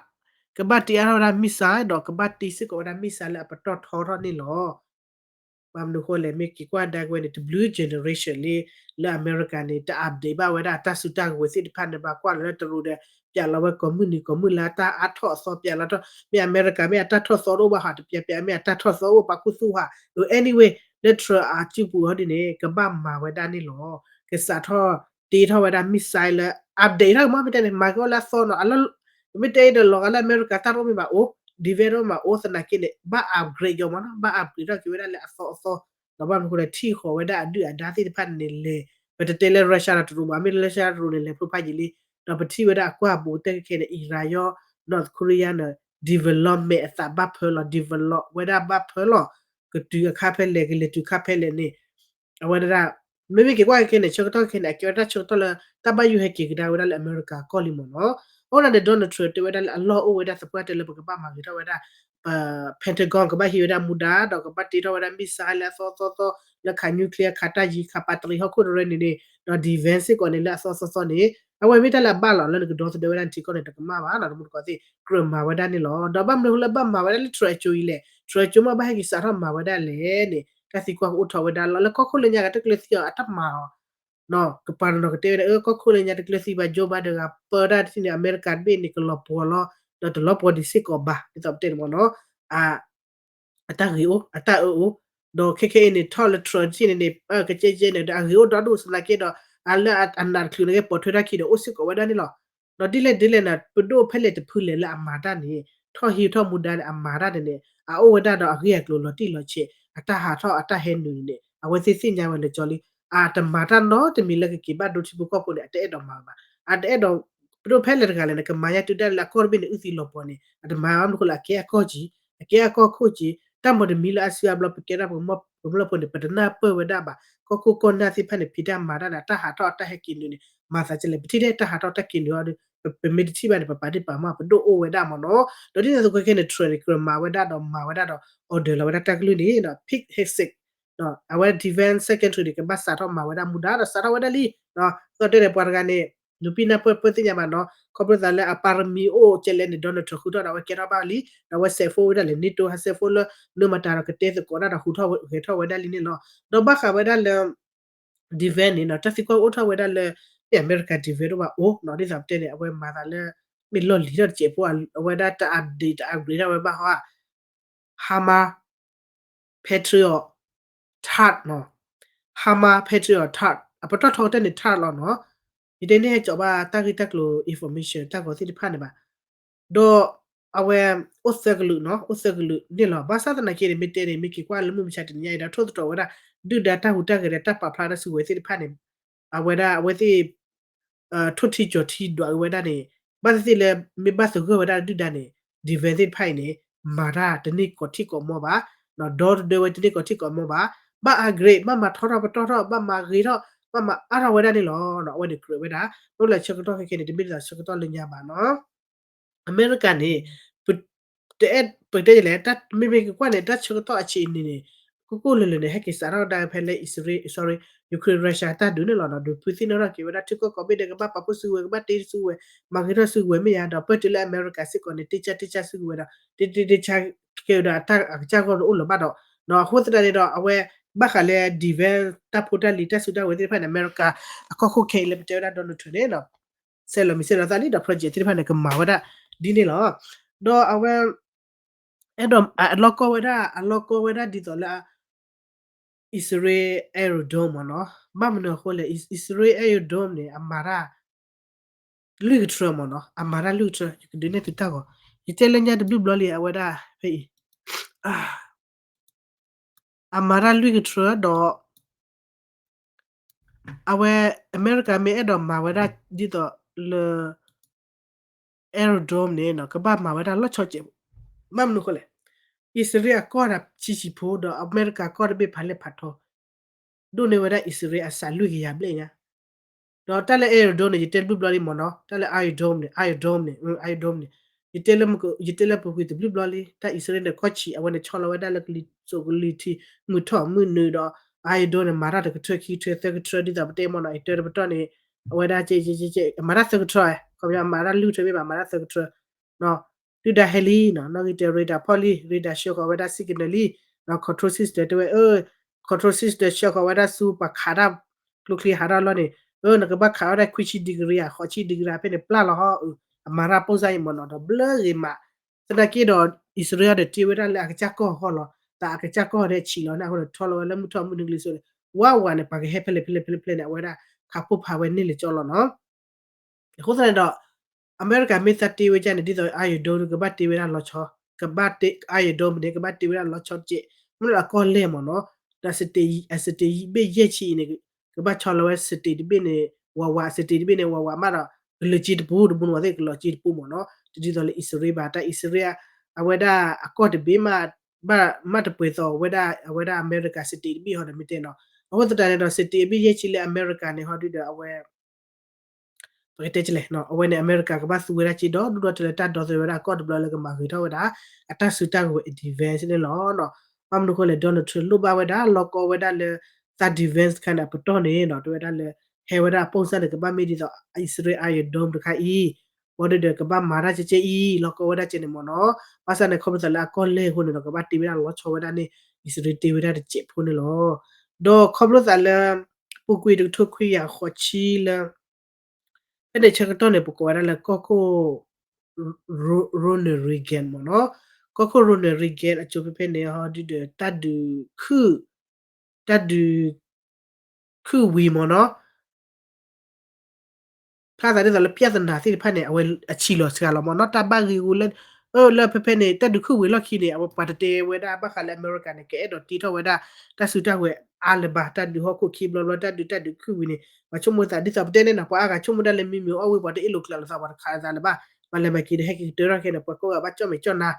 ကဘၣ်တ့အါထီၣ်ဝဲဒၣ် missile ဒီးကဘၣ်တ့စ့ၢ်ကီးဝဲဒၣ် missile လၢအပတီၢ်ထီထီၣ်န့ၣ်လီၤ. ဘၣ်မနုၤဃိလဲၣ် မ့ၢ်က့ၤကွၢ်ဒါကဝဲန့ၣ် တဘျုး generation လံ လၢအမဲရကၤန့ၣ် တ update ဘၣ်ဝဲဒၣ်အတၢ်စုတၢ်ကဝဲၤသ့ၣ်တဖၣ်န့ၣ် ဘၣ်ကွၢ်လီၤလၢတရူးဒီး ပျးလီၤဝဲကိးမုၢ်နံၤကိးမုၢ်လါတၢ်အါထီၣ်အသီပျးလီၤထီၣ် မ့ၢ်အမဲရကၤမ့ၢ်အတၢ်ထီၣ်သီတအိၣ်ဘၣ်ဟးတပျးပျး မ့ၢ်အတၢ်ထီၣ်သီအိၣ်ပာ်ခူသူၣ်ဟး anyway လၢ Trump အစုပူၤဟီဒ်န့ၣ် ကဘၣ်မၤဝဲဒၣ်န့ၣ်လီၤ. ကစးထီၣ်တ့ထီၣ်ဝဲဒၣ် missile လၢ update ထီၣ်ကမ့ၢ်မ့ၢ်တဲန့ၣ် မၤက့ၤအီၤလၢအသီနီၤ အလၢ မ့ၢ်တဲအံၤဒီးလီၤဂာ်လၢအမဲရကၤတၢ်တအိၣ်မ့ၢ်ဘၣ်အိၣ် defense တအိၣ်မ့ၢ်ဘၣ်အိၣ်သနာ်က့န့ၣ် ဘၣ် upgrade က့ၤမ့ၢ်နီၤ ဘၣ် upgrade ထီၣ်က့ၤဝဲဒၣ်လၢအသီအသီ ဒီးဘၣ်မနုၤဃိလဲၣ် ထံၣ်ဃီၤဝဲဒၣ်အဒုၣ်အဒါသ့ၣ်တဖၣ်န့ၣ်လဲၤ ပတတဲလၢ Russia ဒီးတရူးမး မ့ၢ်လၢ Russia တရူးန့ၣ် လဲၤဖျိဖးယံာ်လံ ဒီးပထံၣ်ဝဲဒၣ်အကွၢ်ဘူးတဲခဲခဲန့ၣ် Iran ယီ North Korea န့ၣ် development အသးဘၣ်ဖၢလီၤ develop ဝဲဒၣ်ဘၣ်ဖၢလီၤ ကတုၤအခါဖဲလဲၣ် ကလဲၤတုၤခါဖဲလဲၣ်န့ၣ် အဝဲဒၣ် မ့မ့ၢ်က့ၤကွၢ်ခဲခဲန့ၣ် ဆၢကတီၢ်ခဲခဲန့ၣ် အကဲဝဲဒၣ်ဆၢကတီၢ်လၢ တၢ်ဘၣ်ယိၣ်ဟဲက့ၤကဒါဝဲဒၣ်လၢအမဲရကၤကီၢ်လံမ့ၢ်နီၤ. အဃိန့ၣ် Donald Trump တဲဝဲဒၣ်လၢအလီၢ်အိၣ်ဝဲဒၣ် သပှၢ်တၢၢ်လၢပကဘၣ်မၤဂ့ၤထီၣ်ဝဲဒၣ် ပ Pentagon ကဘၣ်ဟံးဝဲဒၣ်မူဒါ ဒီးကဘၣ်တ့ထီၣ်ဝဲဒၣ် missile လၢအသီသီသီ လၢခး nuclear ခးတၢ်ယံၤ ခးပာ်တရံးဟီၣ်ခိၣ်တရၢန့ၣ်န့ၣ် ဒီး defense စ့ၢ်ကီးန့ၣ်လၢအသီသီသီန့ၣ် အဝဲမ့ၢ်တၢ်လၢအဘၣ်လီၤလၢနကဒီသဒၢဝဲဒၣ်နထံကီၢ်န့ၣ် တကမၣ်ဘၣ်နီၤ တမူတကိးသ့ၣ် ကြၢးမၤဝဲဒၣ်န့ၣ်လီၤ. ဒီးဘၣ်မနုၤလၢဘၣ်မၤဝဲဒၣ်လၢ Trump အစိၤအံၤလဲၣ် Trump အစိၤမ့ၢ်ဘၣ်ဟဲက့ၤစးထီၣ်မၤဝဲဒၣ်လဲၣ်န့ၣ် တၢ်သံကွၢ်ကအိၣ်ထီၣ်ဝဲဒၣ်လီၤ. လၢကီၢ်ခိၣ်လၢညါဂၤတကျၢၤသံအီၤ အတၢ်မၤအီၤ ကပှၤတနီၤကတဲဝဲဒၣ် အၢ ကီၢ်ခိၣ်လၢညါတကျၢၤသံဘၣ် Joe Biden ဂၤပၢတၢ်တထံၣ်န့ၣ် အမဲရကၤတဘ့ၣ်န့ၣ် ကလီၤပှီၤလီၤ ဒီးတလီၤပှီၤဒံးစ့ၢ်ကီးဘၣ် ဒ်သိးပတဲန့ၣ်မ့ၢ်နီၤ အတၢ်ဂ့ၤအိၣ် အတၢ်အၢအိၣ် ဒီးခဲခဲအံၤန့ၣ် ထီၣ်လၢ Trump တထံၣ်န့ၣ်န့ၣ် ကကဲကဲန့ၣ်ဒီး အဂ့ၤအိၣ်ဒီဒူၣ်သနာ်က့ဒီး အလၢအနးတချုးန့ၣ်က့ ပိာ်ထွဲတၢ်ခံဒီး အိၣ်စ့ၢ်ကီးဝဲဒၣ်န့ၣ်လီၤ. ဒီးဒ်လဲၣ်ဒ်လဲၣ်န့ၣ် ပဒိၣ်ဖဲလဲၣ်တဖုလဲၣ်လၢအမၤတၢ်န့ၣ် ထီၣ်ဟံးထီၣ်မူဒါန့ၣ် အမၤတၢ်န့ၣ်န့ၣ် အအိၣ်ဝဲဒၣ်ဒီးအဂ့ၢ်အကျိၤလီၤတံၢ်လီၤဆဲး အတၢ်ဟးထီၣ်အတၢ်ဟဲနုာ်န့ၣ်န့ၣ် အဝဲသ့ၣ်သ့ၣ်ညါဝဲလၢကၠီလံ အတမၤတၢ်နီတမံၤလၢကက့ၤဘၣ်ဒိထံဖိကီၢ်ဖိန့ၣ် အတအဲၣ်ဒိးမၤဘၣ် အတအဲၣ်ဒိး ပဒိၣ်ဖဲလဲၣ်တဂၤလဲၣ်န့ၣ် ကမၤညါတုၤဒၣ်လဲာ်လၢအကီၢ်တဘ့ၣ်န့ၣ် အုၣ်သံလီၤပှီၤန့ၣ် အတမၤဘၣ်မနုၤဃိလၢအကဲအကီၢ်ကံ အကဲအကီၢ်ခိၣ်ကံ တၢ်မၤတမံၤလၢအစုအါဘျီ ပကဲဒၣ်ပကမျၢၢ်ဖိန့ၣ် ပတနၢ်ပၢၢ်ဝဲဒၣ်ဘၣ် ကီၢ်ခိၣ်ကီၢ်နၢ်သ့ၣ်တဖၣ်န့ၣ် ဖံးတၢ်မၤတၢ်န့ၣ် အတၢ်ဟးထီၣ်အတၢ်ဟဲက့ၤနုာ်န့ၣ် မၤသးကလဲၣ် ပထံၣ်ထဲတၢ်ဟးထီၣ်တၢ်က့ၤနုာ်အီၤဒီး ပမ့ၢ်တထံၣ်ဘၣ်န့ၣ် ပပာ်ဒ့ၣ်ပာ်မၢ် ပဒိၣ်အိၣ်ဝဲဒၣ်မ့ၢ်နီၤ ဒီးဒ်န့ၣ်အသိးခဲခဲန့ၣ် Trump န့ၣ် ကြၢးမၤဝဲဒၣ်ဒီးမၤဝဲဒၣ်ဒီး order လီၤဝဲဒၣ်တၢ်ကလုၢ်န့ၣ် Pete Hegseth အဝဲ defense secretary န့ၣ် ကဘၣ်စးထီၣ်မၤဝဲဒၣ်မူဒါဒီးစးထီၣ်ဝဲဒၣ်လံ သိးတဲန့ၣ် ပှၤတဂၤန့ၣ် လူၤပံၢ်နၢ်ပၢၢ်ပၢၢ်သ့ၣ်ညါဘၣ်နီၤ ခီဖျိသးလၢအပါရမီအိၣ်ကဲလဲၣ်န့ၣ် Donald Trump ဃုထီၣ်ဒီးအဝဲကဲထီၣ်ဘၣ်လံ ဒီးအဝဲစဲးဖိဝဲဒၣ်လဲၣ် NATO ဟးစဲးဖိလၢ နမတၤဒီးကတဲသကိးတၢ်ဒီးဟူးထီၣ်ဂဲၤထီၣ်ဝဲဒၣ်လံန့ၣ်လီၤ. ဒီးဘၣ်ဃးဝဲဒၣ်လၢ defense န့ၣ်နီၤ တၢ်သံကွၢ်အိၣ်ထီၣ်ဝဲဒၣ်လၢ မ့ၢ်အမဲရကၤ defense ဒိၣ်ဘၣ်အိၣ်နီၤ ဒ်သိးပတဲန့ၣ် အဝဲမၤသးလၣ် မ့ၢ်လီၢ်လံၤထီၣ်တစဲးဖိ အဝဲဒၣ်တ update တ upgrade ထီၣ်ဝဲဘၣ်ဟီ ဟါမါ Patriot Third နီၤ, ဟါမါ Patriot Third အပတီၢ်ထီကတၢၢ်န့ၣ် Third လီၤနီၤ. ယတဲန့ၣ်ဟဲကၠီးဘၣ်တၢ်ဂ့ၢ်တၢ်ကျိၤ information တၢ်ဂီၤသ့ၣ်တဖၣ်န့ၣ်ဘၣ်. ဒီးအဝဲ အိၣ်သၢကလုာ်နီၤ, အိၣ်သၢကလုာ်န့ၣ်လီၤ. ဘၣ်ဆၣ်သနာ်က့န့ၣ် မ့ၢ်တဲန့ၣ် မ့ၢ်က့ၤကွၢ်လၢမုၢ်မဆါတနံၤအံၤဒီး ထိၣ်သတြီၤဝဲဒၣ် ဒုၣ်ဒါတၢ်ဟူးတၢ်ဂဲၤဒီးတၢ်ပာ်ဖျါတၢ်စုကဝဲၤသ့ၣ်တဖၣ်န့ၣ် အဝဲဒၣ် အဝဲသ့ၣ် ထိၣ်ထံကၠီၤထံဒွးက့ၤဝဲဒၣ်န့ၣ် ဘၣ်သ့ၣ်သ့ၣ်လၢ မ့ၢ်ဘၣ်သဂၢၢ်ဝဲဒၣ်ဒုၣ်ဒါန့ၣ် defense သ့ၣ်တဖၣ်အံၤန့ၣ် မၤတၢ်တန့ၢ်ကီးထံကီးမီၢ်ဘၣ်, ဒီတဒၢဝဲတန့ၢ်ကီးထံကီးမီၢ်ဘၣ်, ဘၣ် upgrade ဘၣ်မၤထီထီၣ်ပတီၢ်ထီၣ် ဘၣ်မၤဂ့ၤထီၣ် ဘၣ်မၤအါထီၣ်ဝဲဒၣ်န့ၣ်လီၤ. အဝဲန့ၣ်ကြၢးဝဲဒၣ် မ့ၢ်လၢဆၢကတီၢ်ခဲခဲန့ၣ် တမ့ၢ်ဒ်သိးဆၢကတီၢ်လၢညါဘၣ်နီၤ. အမဲရကၤန့ၣ် ပ တအဲၣ်ပတဲလဲၣ် မ့မ့ၢ်ကကွၢ်န့ၣ် တၢ်ဆၢကတီၢ်အဆံးအနံၤန့ၣ် ကိၢ်ကိၢ်လၢၤလၢၤန့ၣ် ဟဲက့ၤစးထီၣ်ဒၣ်ဖဲလၢ Israel, sorry, Ukraine Russia တၢ်ဒုးန့ၣ်လီၤနီၤ. ဒုးဖုသ့ၣ်နီၣ်ထီၣ်က့ၤဝဲဒၣ် ထံကီၢ်ကိးဘ့ၣ်ဒီး ကဘၣ်ပာ်ဖှိၣ်စုကဝဲၤ ကဘၣ်တ့စုကဝဲၤ မၤဂ့ၤထီၣ်စုကဝဲၤမ့ၢ်ယါဒီး ပၢၢ်တုၤလၢအမဲရကၤစ့ၢ်ကီးန့ၣ် တ့ကၢ်တ့ကၢ်စုကဝဲၤဒီး တ့တ့တ့ကၢ်ကဲဝဲဒီးအကစၢ်ဂီၢ်တအိၣ်လၢၤဘၣ်ဒီး အဃိသတးန့ၣ်ဒီး အဝဲ ဘၣ်ဃးလၢ defense တၢ်ဖိတၢ်လံၤတၢ်စုတၢ်ဝဲၤသ့ၣ်တဖၣ်န့ၣ် အမဲရကၤ အကီၢ်ခိၣ်ခဲအံၤလၢပတဲဝဲဒၣ် Donald Trump န့ၣ် ဆဲးလီၤမံၤဆဲးလီၤသးလံဒီး project သ့ၣ်တဖၣ်န့ၣ် ကမၤဝဲဒၣ်ဒ်န့ၣ်လီၤ. ဒီးအဝဲ အဲၣ်ဒိးအလီၢ်ကီၢ်ဝဲဒၣ် အလီၢ်ကီၢ်ဝဲဒၣ်ဒ်သိးလၢ Israel Iron Dome မ့ၢ်နီၤ. ဘၣ်မနုၤအဃိလဲၣ် Israel Iron Dome န့ၣ် အမၤတၢ် လွံၢ်ကထြၢမ့ၢ်နီၤ, အမၤတၢ်လွံၢ်ကထြၢ ယကဒုးနဲၣ်သုတၢ်ဂီၤ, ယတဲလၢညါတဘျုးဘျီလံ အဝဲဒၣ်ဖဲအံၤ အမၤတၢ်လွံၢ်ကထြၢဒီး အဝဲ အမဲရကၤမ့ၢ်အဲၣ်ဒိးမၤဝဲဒၣ်ဒ်သိးလၢ Iron Dome န့ၣ် ကဘၣ်မၤဝဲဒၣ်လီၢ်ဆီစဲး, ဘၣ်မနုၤအဃိလဲၣ်, အံၣ်စရ့လးအကီၢ်ဒၣ်ဆံးဆံးဖိ ဒီးအမဲရကၤကီၢ်တဘ့ၣ်ဖးလဲၢ်ဖးထီ ဒိၣ်န့ၢ်ဝဲဒၣ်အံၣ်စရ့လးအစးလွံၢ်ကယၤဘျဲၣ်ညါ ဒီးတၢ်လၢ Iron Dome န့ၣ် ယတဲတဘျုးဘျီလံမ့ၢ်နီၤ, တၢ်လၢ Iron Dome န့ၣ် Iron Dome န့ၣ် Iron Dome န့ၣ် ယတဲလၢ ယတဲလၢပူၤကွံာ်တဘျုးဘျီလံ, တၢ်အံၣ်စရ့လးန့ၣ်ကီၢ်ဆံး အဝဲန့ၣ်ဆီလီၤဝဲဒၣ်လၢကလံၤစိးကလံၤထံး မုၢ်ထီၣ်မုၢ်နုာ်ဒီး Iron Dome န့ၣ် မၤတၢ်တကထၢခံကထၢသၢကထၢ ဒ်သိးပတဲမ့ၢ်နီၤ, ယတဲတပတီၢ်န့ၣ် အဝဲဒၣ် မၤတၢ်သၢကထၢ, ခီပညီမၤတၢ်လွံၢ်ကထၢမ့ၢ်ဘၣ် မၤတၢ်သၢကထၢ ဒုၣ်ဒါဟဲလံနီၤ, နီၣ်ဂံၢ်တဲ radar ဖီၣ်လံ, radar ဆှၢဃီၤဝဲဒၣ် signal လံ, ဒီး control system တဲဝဲ, control system ဆှၢဃီၤဝဲဒၣ်ဆူပှၤခးတၢ် ကျိချံဟးထီၣ်လီၢ်န့ၣ်, နကဘၣ်ခးဝဲဒၣ်ခွံဆံ degree ဧါ ဃိးဆံ degree ဖဲန့ၣ် ပျၢ်လီၤဟီ, အမၤတၢ်ပိၢ်စၢ်အံၤမ့ၢ်နီၤ, ဒီးဘျၢဂ့ၤမး, သနာ်က့ဒီး အံၣ်စရ့လးဒီးတ့ဝဲဒၣ်လၢအကစၢ်ကီၢ်အဂီၢ်လီၤ, တၢ်အကစၢ်ကီၢ်ဒဲးဆံးလီၤန့ၣ် အဃိန့ၣ် ထီလီၤဝဲလၢမုၢ်ထီၣ်မုၢ်နုာ်ကလံၤစိးန့ၣ်, ဝးဝးန့ၣ် ပှၤကဟဲဖဲလဲၣ်ဖဲလဲၣ်ဖဲလဲၣ်ဖဲလဲၣ်န့ၣ် အဝဲဒၣ် ခးဖိဖးဝဲန့ၢ်လၢကၠီလီၤနီၤ. အဃိသတးန့ၣ်ဒီး အမဲရကၤမ့ၢ်သးတ့ဝဲဒၣ်န့ၣ် ဒ်သိး Iron Dome ကဘၣ်တ့ဝဲဒၣ်လီၤဆီ, ကဘၣ်တ့ Iron Dome န့ၣ် ကဘၣ်တ့ဝဲဒၣ်လီၤဆီတက့ၢ်, မ့ၢ်လၢအကီၢ်လဲၢ်မ့ၢ်နီၤ, ဒီး state အ state ဘ့ၣ်ယဲၢ်ဆံအံၤန့ၣ် ကဘၣ်ဆီလီၤဝဲ state တဘ့ၣ်န့ၣ် ဝးဝး state တဘ့ၣ်န့ၣ် ဝးဝးမးဒီး ကလၢၤက့တပူၤ တဘိန့ၣ်ဝဲသ့ၣ်ကလီၤက့တပူၤမ့ၢ်နီၤ, တဒ်သိးလၢအံၣ်စရ့လးဘၣ် တၢ်အံၣ်စရ့လး အဝဲဒၣ်အကီၢ်တဘ့ၣ်မး ဘၣ်မးတပှဲၤသိးဝဲဒၣ် အဝဲဒၣ်အမဲရကၤ state တဘ့ၣ်ဟီဒီးမ့ၢ်တဲနီၤ, အဃိသတးန့ၣ်ဒီး state အဘ့ၣ်ယဲၢ်ဆံလၢအမဲရကၤန့ၣ်ဟီဒုဒီးအဝဲ ပကတဲလဲၣ်, အဝဲန့ၣ် အမဲရကၤကဘၣ်သူဝဲဒၣ်က့ဒီး ဒိၣ်ဒီးတလၢတၢ်ဒီသဒၢဝဲဒၣ်အကီၢ်တဘျီလၢကမၤဂ့ၤထီၣ်ဝဲဒၣ် အတၢ်စုတၢ်ကဝဲၤ defense န့ၣ်လီၤ. ဘၣ်မနုၤအဃိလဲၣ် Donald Trump လိၣ်ဘၣ်ဝဲဒၣ် လီၢ်ကီဝဲဒၣ်လၢ တၢ် defense တခါန့ၣ် အပတီၢ်န့ၣ်ဒီး တဲဝဲဒၣ်လၢ ဟဲဝဲဒၣ်အပိၢ်စၢ်န့ၣ် ကဘၣ်မ့ၢ်ဒ်သိး အံၣ်စရ့လး Iron Dome တခါအံၤ, ဘၣ်ဒီးကဘၣ်မၤတၢ်ကဲကဲအံၤ လီၢ်ကီဝဲဒၣ်ကဲန့ၣ်မ့ၢ်နီၤ, ဘၣ်ဆၣ်န့ၣ် ခီဖျိသးလၢအကီၢ်လဲၢ်အဃိန့ၣ်ဒီး ကဘၣ်တ့ဝဲဒၣ်လီၤဆီဝဲဒၣ်န့ၣ် အံၣ်စရ့လးတ့ဝဲဒၣ်တစဲးဖိန့ၣ်လီၤ. ဒီးခီဖျိသးလၢ ပူၤကွံာ်တကထိခွံကယၤဃိးဆံလၢ ဖဲန့ၣ်ဆၢကတီၢ်န့ၣ် ပကိးဝဲဒၣ်လၢကီၢ်ခိၣ် Ronald Reagan မ့ၢ်နီၤ, ကီၢ်ခိၣ် Ronald Reagan အစိၤဖဲဖဲန့ၣ်ဟီဒုဒီး တၢ်ဒုးခုၣ် တၢ်ဒုးခုၣ်ဝံၤမ့ၢ်နီၤ ဖျါသးဒ်သိးလၢ ပြဿနာ သ့ၣ်တဖၣ်န့ၣ် အဝဲအဆံးလီၤစှၤလီၤမ့ၢ်နီၤ, တၢ်ဘၣ်ဂ့ၢ်ဂူာ်လၢ အၢ လၢဖဲဖဲန့ၣ် တၢ်ဒုးခုၣ်ဝံၤလီၢ်ခံန့ၣ် အဝဲပှၤတတဲဝဲဒၣ်ဘၣ်ဃးလၢအမဲရကၤန့ၣ် ကအဲၣ်ဒိးတ့ထီၣ်ဝဲဒၣ် တၢ်စုတၢ်ဝဲၤအါလၢၤဘၣ်, တၢ်ဒုးဟီၣ်ခိၣ်ခံဘျီဘျီ တၢ်ဒုးတၢ်ဒုးခုၣ်ဝံၤန့ၣ် ပှၤဆိကမိၣ်သးဒ်သိးပတဲန့ၣ်နီၤ ပှၤအါဂၤဆိကမိၣ်ဒၣ်လၢမ့မ့ၢ်အီၣ်ဝံၤပှၤတအ့ၣ်လိာ်ကျဲလိာ်သး ပှၤတခးလိာ်သးလၢၤဘၣ်, ပှၤလဲၤမၤက့ၤဒီးဟဲက့ၤကတၢၢ်ထီၣ်ခဲန့ၣ် ပှၤကိးဂၤဘၣ်ကၠီၣ်မဲာ်ကၠီၣ်နါ,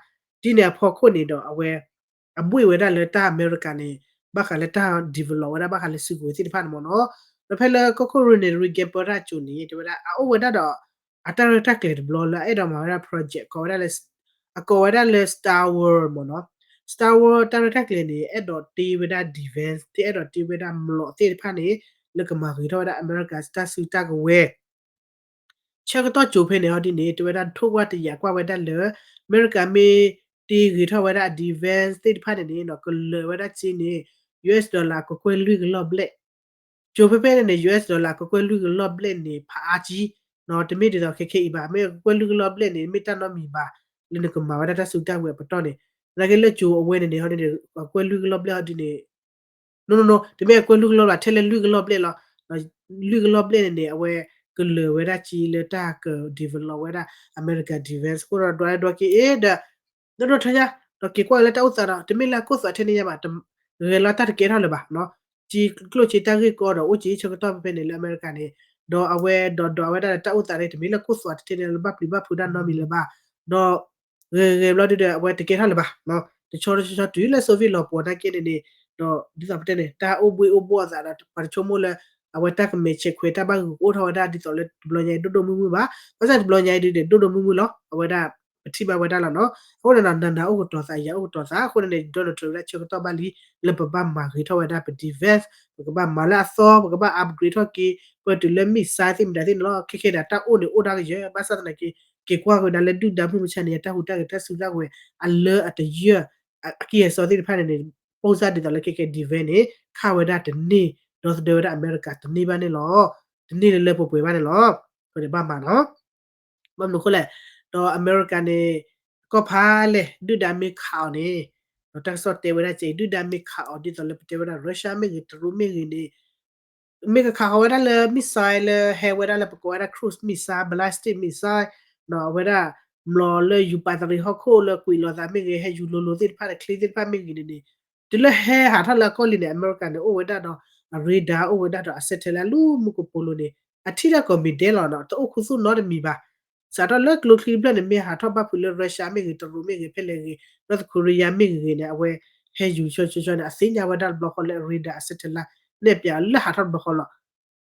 ဒ်န့ၣ်အဖီခိၣ်န့ၣ်ဒီးအဝဲ အဘှ့ၣ်ဝဲဒၣ်လၢတၢ်အမဲရကၤန့ၣ် ဘၣ်ဃးလၢတၢ် develop ဝဲဒၣ်ဘၣ်ဃးလၢစုကဝဲၤသ့ၣ်တဖၣ်န့ၣ်မ့ၢ်နီၤ, ဒီးဖဲလၢကီၢ်ခိၣ် Ronald Reagan ပၢတၢ်အစိၤန့ၣ် တဲဝဲဒၣ် အအိၣ်ဝဲဒၣ်ဒီး အတၢ်ရဲၣ်တၢ်ကျဲၤတဘျီလၢအအဲၣ်ဒိးမၤဝဲဒၣ် project ကိးဝဲဒၣ်လၢ အကိးဝဲဒၣ်လၢ Star Wars မ့ၢ်နီၤ, Star Wars တၢ်ရဲၣ်တၢ်ကျဲၤန့ၣ် အဲၣ်ဒိးတ့ဝဲဒၣ် defense သ့ၣ် အဲၣ်ဒိးတ့ဝဲဒၣ်မျိာ်သ့ၣ်တဖၣ်န့ၣ် လၢကမၤဂ့ၤထီၣ်ဝဲဒၣ်အမဲရကၤတၢ်စုတၢ်ကဝဲၤ ဆၢကတီၢ်ကၠိဖဲန့ၣ်ဟီဒ်န့ၣ် တဲဝဲဒၣ်ထိၣ်ကွၢ်တယာ်ကွၢ်ဝဲဒၣ်လၢ အမဲရကၤမ့ၢ်တ့ဂ့ၤထီၣ်ဝဲဒၣ်အ defense သ့ၣ်တဖၣ်န့ၣ်န့ၣ် ကလၢၤဝဲဒၣ်စ့န့ၣ် US dollar ကကွဲၢ်လွံၢ်ကလီၢ်ဘျဲၣ် ကၠိဖဲဖဲန့ၣ်န့ၣ် US dollar ကကွဲၢ်လွံၢ်ကလီၢ်ဘျဲၣ်န့ၣ် ဖးအါကံ, တမ့ၢ်ဒ်သိးခဲခဲအံၤဘၣ်, မ့ၢ်ကကွဲၢ်လွံၢ်ကလီၢ်ဘျဲၣ်န့ၣ် မ့ၢ်တၢ်နီတမံၤဘၣ်, လၢနကမၤဝဲဒၣ်တၢ်စုကတၢ်ဝဲၤအပတီၢ်န့ၣ်, သနာ်က့လၢကၠိအဝဲန့ၣ်န့ၣ် ဟီဒ်န့ၣ် အကွဲၢ်လွံၢ်ကလီၢ်ဘျဲၣ်ဟီဒ်န့ၣ် နီၢ်နီၢ်နီၢ် တမ့ၢ်အကွဲၢ်လွံၢ်ကလီၢ်ဘၣ် ထဲလၢလွံၢ်ကလီၢ်ဘျဲၣ်လီၤ. လွံၢ်ကလီၢ်ဘျဲၣ်န့ၣ်န့ၣ် အဝဲကလၢၤဝဲဒၣ်က့လၢတၢ်က develop ဝဲဒၣ် America defense အဃိဒီး ဒွးဒွးက့ၤအ့ဒီး ဒီးထီညါ ဒီးက့ၤကွၢ်လၢတၢ်အိၣ်သးဒီး တမ့ၢ်လၢအကိၢ်သွးထဲန့ၣ်ညါဘၣ်, ဂဲၤလီၤတၢ်တကဲထီၣ်လၢၤဘၣ်, က့ကျိၣ်စ့တၢ်ဂ့ၢ်ကီဒီး အိၣ်က့ဆၢကတီၢ်ဖဲဖဲန့ၣ်လၢအမဲရကၤန့ၣ်, ဒီးအဝဲဒီးဒွးဝဲဒၣ်လၢတၢ်အိၣ်သးန့ၣ် တမ့ၢ်လၢကိၢ်သွးထဲန့ၣ်လၢဘၣ်ပျံၤဘၣ်ဖုးတၢ်နီတမံၤလၢၤဘၣ်, ဒီး ဂဲၤဂဲၤဘျီဒုဒီး အဝဲတကဲထီၣ်လၢၤဘၣ်, တဆီတဆီဆီတုၤလၢ Soviet လီၤပှီၢ်နာ်က့န့ၣ်န့ၣ်, ဒီးဒ်သိးပတဲန့ၣ် တၢ်အိၣ်ဘှ့ၣ်အိၣ်ဘှီၣ်အသးဒီး ပှၤတဆိကမိၣ်လၢ အဝဲတၢ်ကမဲာ်ဆဲးခွဲးတၢ်ဘၣ်ဂုာ်ကအိၣ်ထီၣ်ဝဲဒၣ်ဒ်သိးလၢတဘျီညါအံၤဒိၣ်ဒိၣ်မုၢ်မုၢ်ဘၣ်, ဘၣ်ဆၣ်တဘျီညါအံၤဒုဒီး ဒိၣ်ဒိၣ်မုၢ်မုၢ်လီၤ, အဝဲဒၣ် ပထံၣ်ဘၣ်ဝဲဒၣ်လီၤနီၤ, အဃိန့ၣ်ဒီး နၤနၤအိၣ်ကတီၤသး ယၤအိၣ်ကတီၤသး အဃိန့ၣ်န့ၣ် Donald Trump ဝဲဒၣ်ဆၢကတီၢ်ဘၣ်လံ လၢပဘၣ်မၤဂ့ၤထီၣ်ဝဲဒၣ်ပ defense, ပကဘၣ်မၤလၢအသီ ပကဘၣ် upgrade ထီၣ်က့ၤ ပတုၤလၢ missile သ့ၣ်မတၤသ့ၣ်န့ၣ်လီၤ, ခဲခဲဒၣ်တၢ်အိၣ်န့ၣ်အိၣ်ဒၣ်ကယဲၢ် ဘၣ်ဆၣ်သနာ်က့ က့ၤကွၢ်က့ၤဝဲဒၣ်လၢဒုၣ်ဒါမုၢ်မဆါန့ၣ် တၢ်ဟူးတၢ်ဂဲၤတၢ်စုတၢ်ဝဲၤ အလၢအတယၢၢ် အကံၢ်အစီသ့ၣ်တဖၣ်န့ၣ်န့ၣ် ပိၢ်စၢ်ဒ်သိးလၢခဲခဲ defense န့ၣ် ခးဝဲဒၣ်တန့ၢ် ဒီသဒၢဝဲဒၣ်အမဲရကၤတန့ၢ်ဘၣ်န့ၣ်လီၤ, တန့ၢ်လၢလၢပှဲၤပှဲၤဘၣ်န့ၣ်လီၤ, အဃိန့ၣ်ဘၣ်မၤနီၤ ဘၣ်မနုၤအဃိလဲၣ်, ဒီးအမဲရကၤန့ၣ် ကီၢ်ဖးလဲၢ် ဒုၣ်ဒါမ့ၢ်ခးအီၤန့ၣ်, ဒီးတၢ်ကစီၣ်တဲဝဲဒၣ်ကဲအံၤ ဒုၣ်ဒါမ့ၢ်ခးအီၤ ဒ်သိးလၢပတဲဝဲဒၣ် Russia မ့ၢ်ဂ့ၤ တရူးမ့ၢ်ဂ့ၤန့ၣ်, မ့ၢ်ကခးဃီၤဝဲဒၣ်လၢ missile လၢဟဲဝဲဒၣ်လၢပကိးဝဲဒၣ် cruise missile, ballistic missile, အဝဲဒၣ် မျိာ်လၢယူၤပာ်တရံးဟီၣ်ခိၣ်လၢကွံာ်လိာ်သးမ့ၢ်ဂ့ၤ ဟဲယူၤလိၤလိၤသ့ၣ်တဖၣ်န့ၣ် ချ့သ့ၣ်တဖၣ်မ့ၢ်ဂ့ၤန့ၣ်န့ၣ်, တုၤလၢဟဲဟးထီၣ်လၢအကီၢ်လံၤန့ၣ် အမဲရကၤန့ၣ် အိၣ်ဝဲဒၣ်ဒီး အ radar အိၣ်ဝဲဒၣ်ဒီး အ satellite လၢမူကပိာ်လိၤန့ၣ် အထံၣ်တၢ်ကိးမံၤဒဲးလီၤနီၤ, တအိၣ်ခူသူၣ်နီတမံၤဘၣ်. စးထီၣ်လၢကျိချံတဖျၢၣ်န့ၣ် မ့ၢ်ဟးထီၣ်ဘၣ်ဖုးလၢ Russia မ့ၢ်ဂ့ၤ တရူးမ့ၢ်ဂ့ၤ ဖဲလဲၣ်ဂ့ၤ North Korea မ့ၢ်ဂ့ၤန့ၣ် အဝဲဟဲယူၤဆၢဆၢဆၢန့ၣ် အသ့ၣ်ညါဝဲဒၣ်တဘျီဃီလၢအ radar အ satellite နဲၣ်ပၠးလၢဟးထီၣ်တဘျီဃီလီၤ.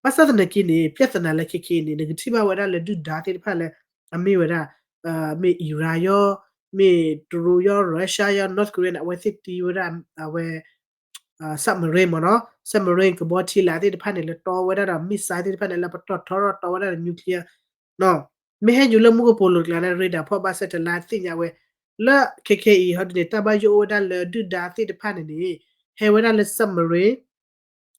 ဘၣ်ဆၣ်သနာ်က့န့ၣ် ပြဿနာလၢခဲခဲအံၤန့ၣ် နကထံၣ်ဘၣ်ဝဲဒၣ်လၢဒုၣ်ဒါသ့ၣ်တဖၣ်လၢ အမ့ၢ်ဝဲဒၣ် မ့ၢ် Iran ယီၤ, မ့ၢ်တရူးယီၤ Russia ယီၤ North Korea န့ၣ် အဝဲသ့ၣ်တ့ဝဲဒၣ် အဝဲ submarine မ့ၢ်နီၤ, submarine ကဘီထံလာ်သ့ၣ်တဖၣ်န့ၣ် လၢတီဝဲဒၣ်ဒီး missile သ့ၣ်တဖၣ်န့ၣ် လၢပတီၢ်ထီရီၣ်တီဝဲဒၣ်ဒီး nuclear နီၤ, မ့ၢ်ဟဲယူၤလၢမူကပိာ်လိၤတကျါန့ၣ် radar ဖီၣ်ဘၣ် satellite သ့ၣ်ညါဝဲ, လၢခဲခဲအံၤ ဟီဒ်န့ၣ် တၢ်ဘၣ်ယိၣ်အိၣ်ဝဲဒၣ်လၢဒုၣ်ဒါသ့ၣ်တဖၣ်န့ၣ်န့ၣ် ဟဲဝဲဒၣ်လၢ submarine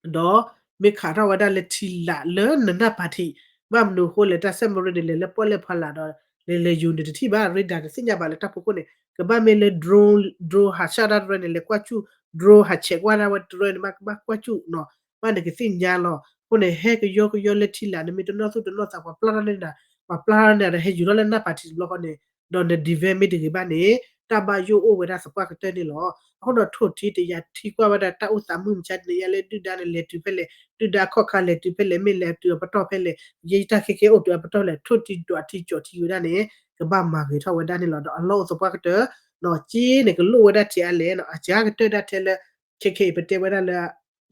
ဒီးမ့ၢ်ခးထီၣ်ဝဲဒၣ်လၢထံလာ်လၢနနၢ်ပၤထံး, ဘၣ်မနုၤအဃိလဲၣ် တၢ် submarine န့ၣ် လဲၤလၢပီၣ်လဲၣ်ဖီလာ်ဒီး လဲၤလဲၤယူၤန့ၣ်တထံၣ်ဘၣ် radar တသ့ၣ်ညါဘၣ်လၢတၢ်ဖီခိၣ်န့ၣ် ကဘၣ်မ့ၢ်လၢ drone, drone ဟးဆှၣ်တၢ်တရၢန့ၣ် လဲၤကွၢ်စူၣ်, drone ဟးဆဲးကွၢ်တၢ်ဝဲတရၢန့ၣ် ဘၣ်ကဘၣ်ကွၢ်စူၣ်နီၤ, ဘၣ်နကသ့ၣ်ညါလီၤ. အဃိန့ၣ် ဟဲကယီကယီလၢထံလာ် နမ့ၢ်တနီၣ်သူၣ်တနီၣ်သး ပှၤပျၢ်ထီၣ်န့ၢ်နၤ, ပှၤပျၢ်ထီၣ်န့ၢ်နၤဒီး ဟဲယူၤထီၣ်လၢနၢ်ပၤထံးတဘျီဃီန့ၣ် ဒီးန defense မ့ၢ်တဂ့ၤဘၣ်န့ၣ် တၢ်ဘၣ်ယိၣ်အိၣ်ဝဲဒၣ်သပှၢ်ကတၢၢ်န့ၣ်လီၤ. အဃိဒီးထိၣ်ထံတယၤထံကွၢ်ဝဲဒၣ်တၢ်အိၣ်သးမုၢ်မဆါတနံၤညါလၢဒုၣ်ဒါန့ၣ်လဲၤတုၤဖဲလဲၣ်, ဒုၣ်ဒါခီၣ်ခါလဲၤတုၤဖဲလဲၣ်, မ့ၢ်လဲၤတုၤအပတီၢ်ဖဲလဲၣ်, ယဲယတၢ်ခဲကဲအိၣ်တုၤအပတီၢ်လဲၣ်, ထိၣ်ထံဒွးထံကၠီၣ်ထံဝဲဒၣ်န့ၣ် ကဘၣ်မၤဂ့ၤထီၣ်ဝဲဒၣ်န့ၣ်လီၤ. ဒီးအလီၢ်အိၣ်သပှၢ်ကတၢၢ် နီၢ်က့န့ၣ် ကလိၣ်ဝဲဒၣ်ထံအါလဲၣ်နီၤ, အစှၤကတၢၢ်ဒၣ်ထဲလၢ ခဲခဲအံၤပတဲဝဲဒၣ်လၢ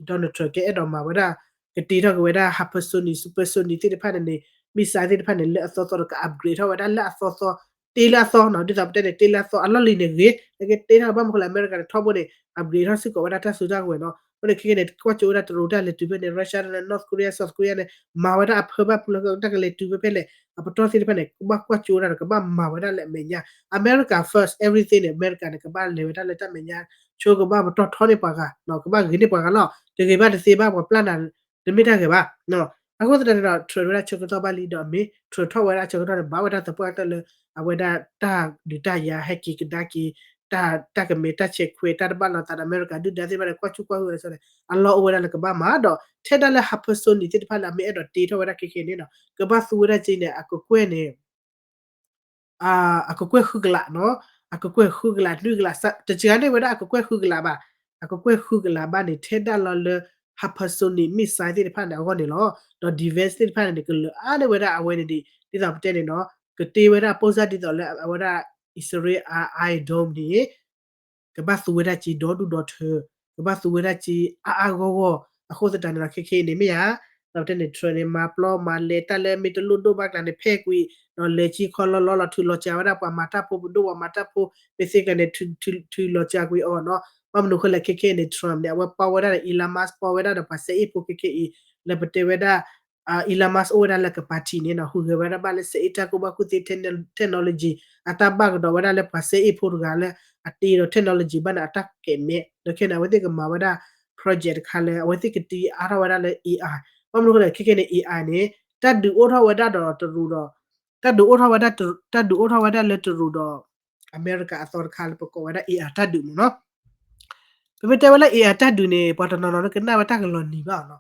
Donald Trump ကအဲၣ်ဒိးမၤဝဲဒၣ် ကတ့ထီၣ်က့ၤဝဲဒၣ် hypersonic, supersonic သ့ၣ်တဖၣ်န့ၣ်န့ၣ် missile သ့ၣ်တဖၣ်န့ၣ် လၢအသီသီဒီးက upgrade ထီၣ်ဝဲဒၣ်လၢအသီသီ, တ့လၢအသီနီၤ, ဒ်သိးပတဲန့ၣ် တ့လၢအသီ အလီၢ်လံၤန့ၣ်ဂ့ၤ, နကတ့ထီၣ်ဘၣ်မနုၤအဃိလဲၣ် အမဲရကၤန့ၣ် ထီဘိန့ၣ် upgrade ထီၣ်စ့ၢ်ကီးဝဲဒၣ်တၢ်စုတၢ်ကဝဲၤနီၤ, အဃိန့ၣ် ခဲခဲန့ၣ် ကွၢ်ကၠိဝဲဒၣ်တရူးတၢ်လဲၤတုၤဖဲန့ၣ် Russia န့ၣ် North Korea, South Korea န့ၣ် မၤဝဲဒၣ်အဖၢဘၣ်ဖုလၢတၢ်ကလဲၤတုၤဖဲဖဲလဲၣ် အပတီၢ်သ့ၣ်တဖၣ်န့ၣ် ကဘၣ်ကွၢ်ကၠိဝဲဒၣ်ဒီး ကဘၣ်မၤဝဲဒၣ်လၢအမဲာ်ညါ America first everything န့ၣ် အမဲရကၤန့ၣ် ကဘၣ်လဲၤဝဲဒၣ်လၢတၢ်မဲာ်ညါ, ဆိကဘၣ်ပတီၢ်ထီန့ၢ်ပှၤဂၤ, ကဘၣ်ဂ့ၤန့ၢ်ပှၤဂၤလီၤ, တဂ့ၤဘၣ်တသ့ဘၣ် ပှၤပျၢ်နၤ တမ့ၢ်တၢ်ဂ့ၤဘၣ်. အဃိသတးန့ၣ်ဒီး Trump ဝဲဒၣ်ဆၢကတီၢ်ဘၣ်လံဒီး အမ့ၢ် Trump ထီၣ်ဝဲဒၣ်ဆၢကတီၢ်န့ၣ် ဘၣ်ဝဲဒၣ်သပှၢ်ကတၢၢ်လၢ အဝဲဒၣ်တၢ်ဒုးတၢ်ယၤဟဲက့ၤကဒါက့ၤ တၢ် တၢ်ကမဲာ်တၢ်ဆဲးခွဲး တၢ်တဘၣ်လိာ်သးဒီးအမဲရကၤဒုၣ်ဒါသ့ၣ်တဖၣ်န့ၣ် ကွၢ်စူၣ်ကွၢ်ဟုၣ်ဝဲဒၣ်န့ၣ် အလီၢ်အိၣ်ဝဲဒၣ်လၢကဘၣ်မၤဒီး ထဲဒၣ်လၢ hypersonic သ့ၣ်တဖၣ်လၢအမ့ၢ်အဲၣ်ဒိးတ့ထီၣ်ဝဲဒၣ်ခဲခဲန့ၣ်နီၤ ကဘၣ်သူဝဲဒၣ်က့ၤန့ၣ် အကကွဲၢ်န့ၣ် အကကွဲၢ်ဃုကလးနီၤ, အကကွဲၢ်ဃုကလး နွံကလး တစှၤန့ၢ်ဝဲဒၣ်အကကွဲၢ်ဃုကလးဘၣ်, အကကွဲၢ်ဃုကလးဘၣ်န့ၣ် ထဲဒၣ်လီၤလၢ hypersonic missile သ့ၣ်တဖၣ်န့ၣ်အဂီၢ်န့ၣ်လီၤ. ဒီး defense သ့ၣ်တဖၣ်န့ၣ်န့ၣ် ကလၢာ်အါန့ၢ်ဝဲဒၣ်အဝဲန့ၣ်ဒ် ဒ်သိးပတဲန့ၣ်နီၤ ကတ့ဝဲဒၣ် ပိၢ်စၢ် ဒ်သိးလၢအဝဲဒၣ် အံၣ်စရ့လး Iron Dome န့ၣ် ကဘၣ်သူဝဲဒၣ်က့ၤဒီဒူၣ်ဒီထၢ, ကဘၣ်သူဝဲဒၣ်က့ၤအါအါဂီၢ်ဂီၢ်, အဃိသတးန့ၣ်ဒီး ခဲခဲအံၤန့ၣ်မ့ၢ်ယါ, ဒီးပတဲန့ၣ် Trump န့ၣ် မၤပျီမၤလဲၤတၢ်လၢမ့ၢ်တလိၣ်ဒိၣ်ဘၣ်ကျါန့ၣ် ဖဲကွံာ်, ဒီးလဲၤက့ၤခီလီၤလီၤလီၤ ထုးလီၤစှၤဝဲဒၣ်ပှၤမၤတၢ်ဖိ ပဒိၣ်ပှၤမၤတၢ်ဖိ မ့ၢ်သ့ကျါန့ၣ် ထုးလီၤစှၤကွံာ်အီၤနီၤ. ဘၣ်မနုၤဃိလဲၣ် ခဲခဲအံၤန့ၣ် Trump န့ၣ် အဝဲပီဝဲဒၣ်ဒီး Elon Musk ပီဝဲဒၣ်ဒီးပှၤစဲအ့ၣ်ဖိခဲခဲအံၤ လၢပတဲဝဲဒၣ် Elon Musk အိၣ်ဝဲဒၣ်လၢကပၤထံးန့ၣ်နီၤ ဟူးဂဲၤဝဲဒၣ်ဘၣ်လၢ စဲအ့ၣ်တၢ်ကူၣ်ဘၣ်ကူၣ်သ့ technology အတၢ်ဘၣ်ကဒီးဝဲဒၣ်လၢပှၤစဲအ့ၣ်ဖိတဂၤလၢ အတ့ဒီး technology ဘၣ်န့ၣ် အတၢ်ကဲးမဲး ဒီးခဲန့ၣ် အဝဲသ့ၣ်ကမၤဝဲဒၣ် project တခါလၢ အဝဲသ့ၣ်ကတံၤအါထီၣ်ဝဲဒၣ်လၢ AI, ဘၣ်မနုၤအဃိလဲၣ် ခဲကဲန့ၣ် AI န့ၣ် တၢ်ဒုးအိၣ်ထီၣ်ဝဲဒၣ်ဒီးတရူးဒီး တၢ်ဒုးအိၣ်ထီၣ်ဝဲဒၣ် တၢ်ဒုးအိၣ်ထီၣ်ဝဲဒၣ်လၢတရူးဒီး အမဲရကၤအသီတခါလၢပကိးဝဲဒၣ် AI တၢ်ဒုးမ့ၢ်နီၤ. ပမ့ၢ်တဲဝဲလၢ AI တၢ်ဒုးန့ၣ် ပှၤတနီၤနီၤလၢကနၣ်ဝဲတၢ်ကလီၤနံၤဘၣ်နီၤ.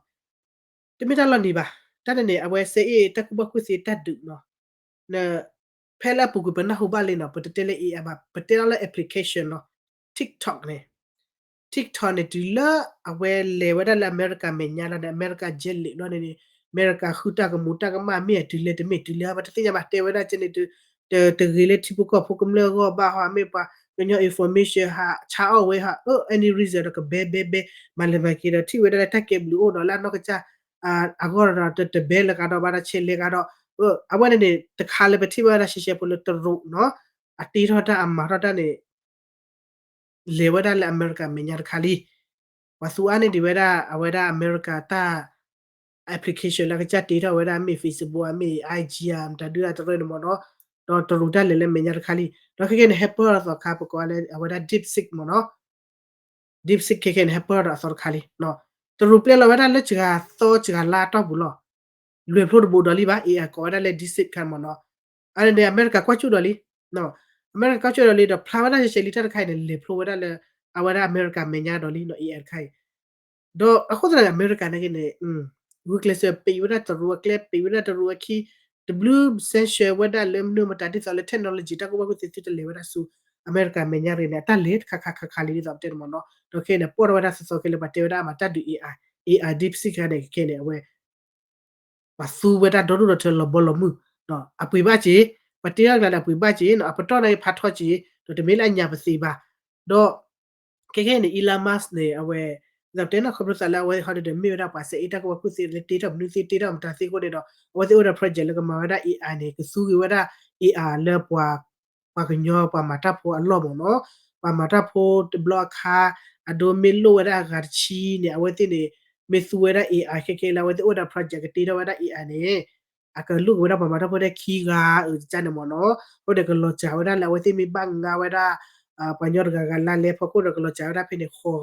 တမ့ၢ်တၢ်လီၤနံၤဘၣ်. တၢ်န့ၣ်န့ၣ် အဝဲစဲအ့ၣ်တၢ်ကူၣ်ဘၣ်ကူၣ်သ့တၢ်ဒုးနီၤ. န ဖဲလၢအပူၤကွံာ်ပနၢ်ဟူဘၣ်လံနီၤ, ပတတဲလၢ AI ဘၣ်, ပတဲလီၤလၢ application လီၤ. TikTok န့ၣ် TikTok န့ၣ် တုၤလၢအဝဲလဲၤဝဲဒၣ်လၢအမဲရကၤမဲာ်ညါလီၤန့ၣ် အမဲရကၤ jet လံာ်ဘျီန့ၣ်န့ၣ် အမဲရကၤဃုတၢ်ကမူၤတၢ်ကမၣ်မ့ၢ်အတုၤလဲၣ်တမ့ၢ်တုၤလဲၣ် ပတသ့ၣ်ညါဘၣ် တဲဝဲဒၣ်ကဲန့ၣ် တဂ့ၤလၢထံဖိကီၢ်ဖိကမျၢၢ်အဂီၢ်ဘၣ်ဟီ မ့ၢ်ပှၤကညီ information ဟးဆါအီၣ်ဝဲဟီ အ any reason ဒီးကဘဲဘဲဘဲ မၤလဲၤမၤက့ၤဒီးထံၣ်ဝဲဒၣ်လၢတၢ်ကဲဘျုးအိၣ်ဒီးလၢအနီၢ်ကစၢ် အဂီၢ်ဒီးတဘဲလၢဂၤဒီးဘၣ်ဒီးဆဲးလဲၤဂၤဒီး အဝဲန့ၣ်န့ၣ် တခါလၢပထံၣ်ဘၣ်ဝဲဒၣ်ရှဲရှဲဖိလၢတရူးနီၤ အတ့ထီၣ်တၢ်အမၤထီၣ်တၢ်န့ၣ် လဲၤဝဲဒၣ်လၢအမဲရကၤမဲာ်ညါတခါလံ. ပှၤသူအါန့ၢ်ဒံးဝဲဒၣ် အဝဲဒၣ်အမဲရကၤတၢ် application လၢအကစၢ်တ့ထီၣ်ဝဲဒၣ်မ့ၢ် Facebook မ့ၢ် IG မတၤဒုတရၢန့ၣ်မ့ၢ်နီၤ, ဒီးတရူးတၢ်လဲၤလၢမဲာ်ညါတခါလံ. ဒီးခဲကဲန့ၣ် ဟဲပၢၢ်ထီၣ်သီခါ ပကိးလၢအဝဲဒၣ် DeepSeek မ့ၢ်နီၤ. DeepSeek ခဲကဲန့ၣ် ဟဲပၢၢ်ထီၣ်ဒီးအသီတခါလံ. တရူးပျဲလီၤဝဲဒၣ်လၢစှၤသီစှၤလါအတီၢ်ပူၤလီၤ. လဲၤဖျိတဘူးဒီးလံဘၣ် AI ကိးဝဲဒၣ်လၢ DeepSeek ခါမ့ၢ်နီၤ. အန့ၣ်န့ၣ် အမဲရကၤကွၢ်ကၠူၣ်ဒီးလံ. အမဲရကၤကွၢ်ကၠူၣ်ဒီးလံဒီးဖျါဝဲဒၣ်ရှဲရှဲလံတၢ်တခါအံၤန့ၣ် လဲၤဖျိဝဲဒၣ်လၢ အဝဲဒၣ်အမဲရကၤမဲာ်ညါဒီးလံနီၤ AI တခါအံၤ ဒီးအဃိသတးန့ၣ် အမဲရကၤန့ၣ်က့န့ၣ် ဂုာ်ကျဲးစၢးပံးဝဲဒၣ်တရူးအကျဲ ပံးဝဲဒၣ်တရူးအခံ တဘျုး sanction ဝဲဒၣ်လၢမနုၤမတၤဒ်သိးလၢ technology တၢ်ကူၣ်ဘၣ်ကူၣ်သ့သုတလဲၤဝဲဒၣ်ဆူ အမဲရကၤမဲာ်ညါတဂ့ၤန့ၣ် အတၢ်လဲၤတခါခါခါခါလံဒ်သိးပတဲန့ၣ်မ့ၢ်နီၤ. ဒီးခဲအံၤန့ၣ် ပီၣ်ထီၣ်ဝဲဒၣ်သီသီခဲလၢာ် ပှၤတဲဝဲဒၣ်အမၤတၢ်ဒုး AI AI DeepSeek ခါန့ၣ် ခဲကဲန့ၣ် အဝဲ ပှၤသူဝဲဒၣ်ဒီဒိၣ်ဒီထၢလီၤဘီလီၤမုၢ် အပှ့ၤဘၣ်က့ၤ ပှၤတ့ထီၣ်ကျါန့ၣ် အပှ့ၤဘၣ်က့ၤ အပတီၢ်န့ၣ်ဖးထီက့ၤ ဒီးတမ့ၢ်လၢအညါပသ့ဘၣ်. ဒီး ခဲကဲန့ၣ် Elon Musk န့ၣ် အဝဲ ဒ်သိးပတဲန့ၣ် ခီဖျိသးလၢအဝဲဟီဒုဒီး မ့ၢ်ဝဲဒၣ်ပှၤစဲအ့ၣ်တၢ်ကူၣ်ဘၣ်ကူၣ်သ့လၢတ့ထီၣ်မနုၤသ့တ့ထီၣ်မတၤသ့အဃိန့ၣ်ဒီး အဝဲသ့ၣ်အိၣ်ဒီး project လၢကမၤဝဲဒၣ် AI န့ၣ် ကသူက့ၤဝဲဒၣ် AI လၢပှၤ ပှၤကညီပှၤမၤတၢ်ဖိအလီၢ်မ့ၢ်နီၤ, ပှၤမၤတၢ်ဖိတဘျီအခါ အဒိမ့ၢ်လိၣ်ဝဲဒၣ်အဂၤတဆံန့ၣ် အဝဲသ့ၣ်န့ၣ် မ့ၢ်သူဝဲဒၣ် AI ခဲကဲလၢအဝဲသ့ၣ်အိၣ်ဒီး project ကတ့ထီၣ်ဝဲဒၣ် AI န့ၣ် အကလိၣ်က့ၤဝဲဒၣ်ပှၤမၤတၢ်ဖိဒၣ်ခံဂၤအုးတကၢ်န့ၣ်မ့ၢ်နီၤ, အဃိန့ၣ် ကလီၤစှၤဝဲဒၣ်လၢအဝဲသ့ၣ်မ့ၢ်ဘၣ်ငါဝဲဒၣ် ပှၤကညီတဂၤဂၤလၢလဲၤဖီခိၣ်ဒီးကလီၤစှၤဝဲဒၣ်ဖဲန့ၣ်ဃိး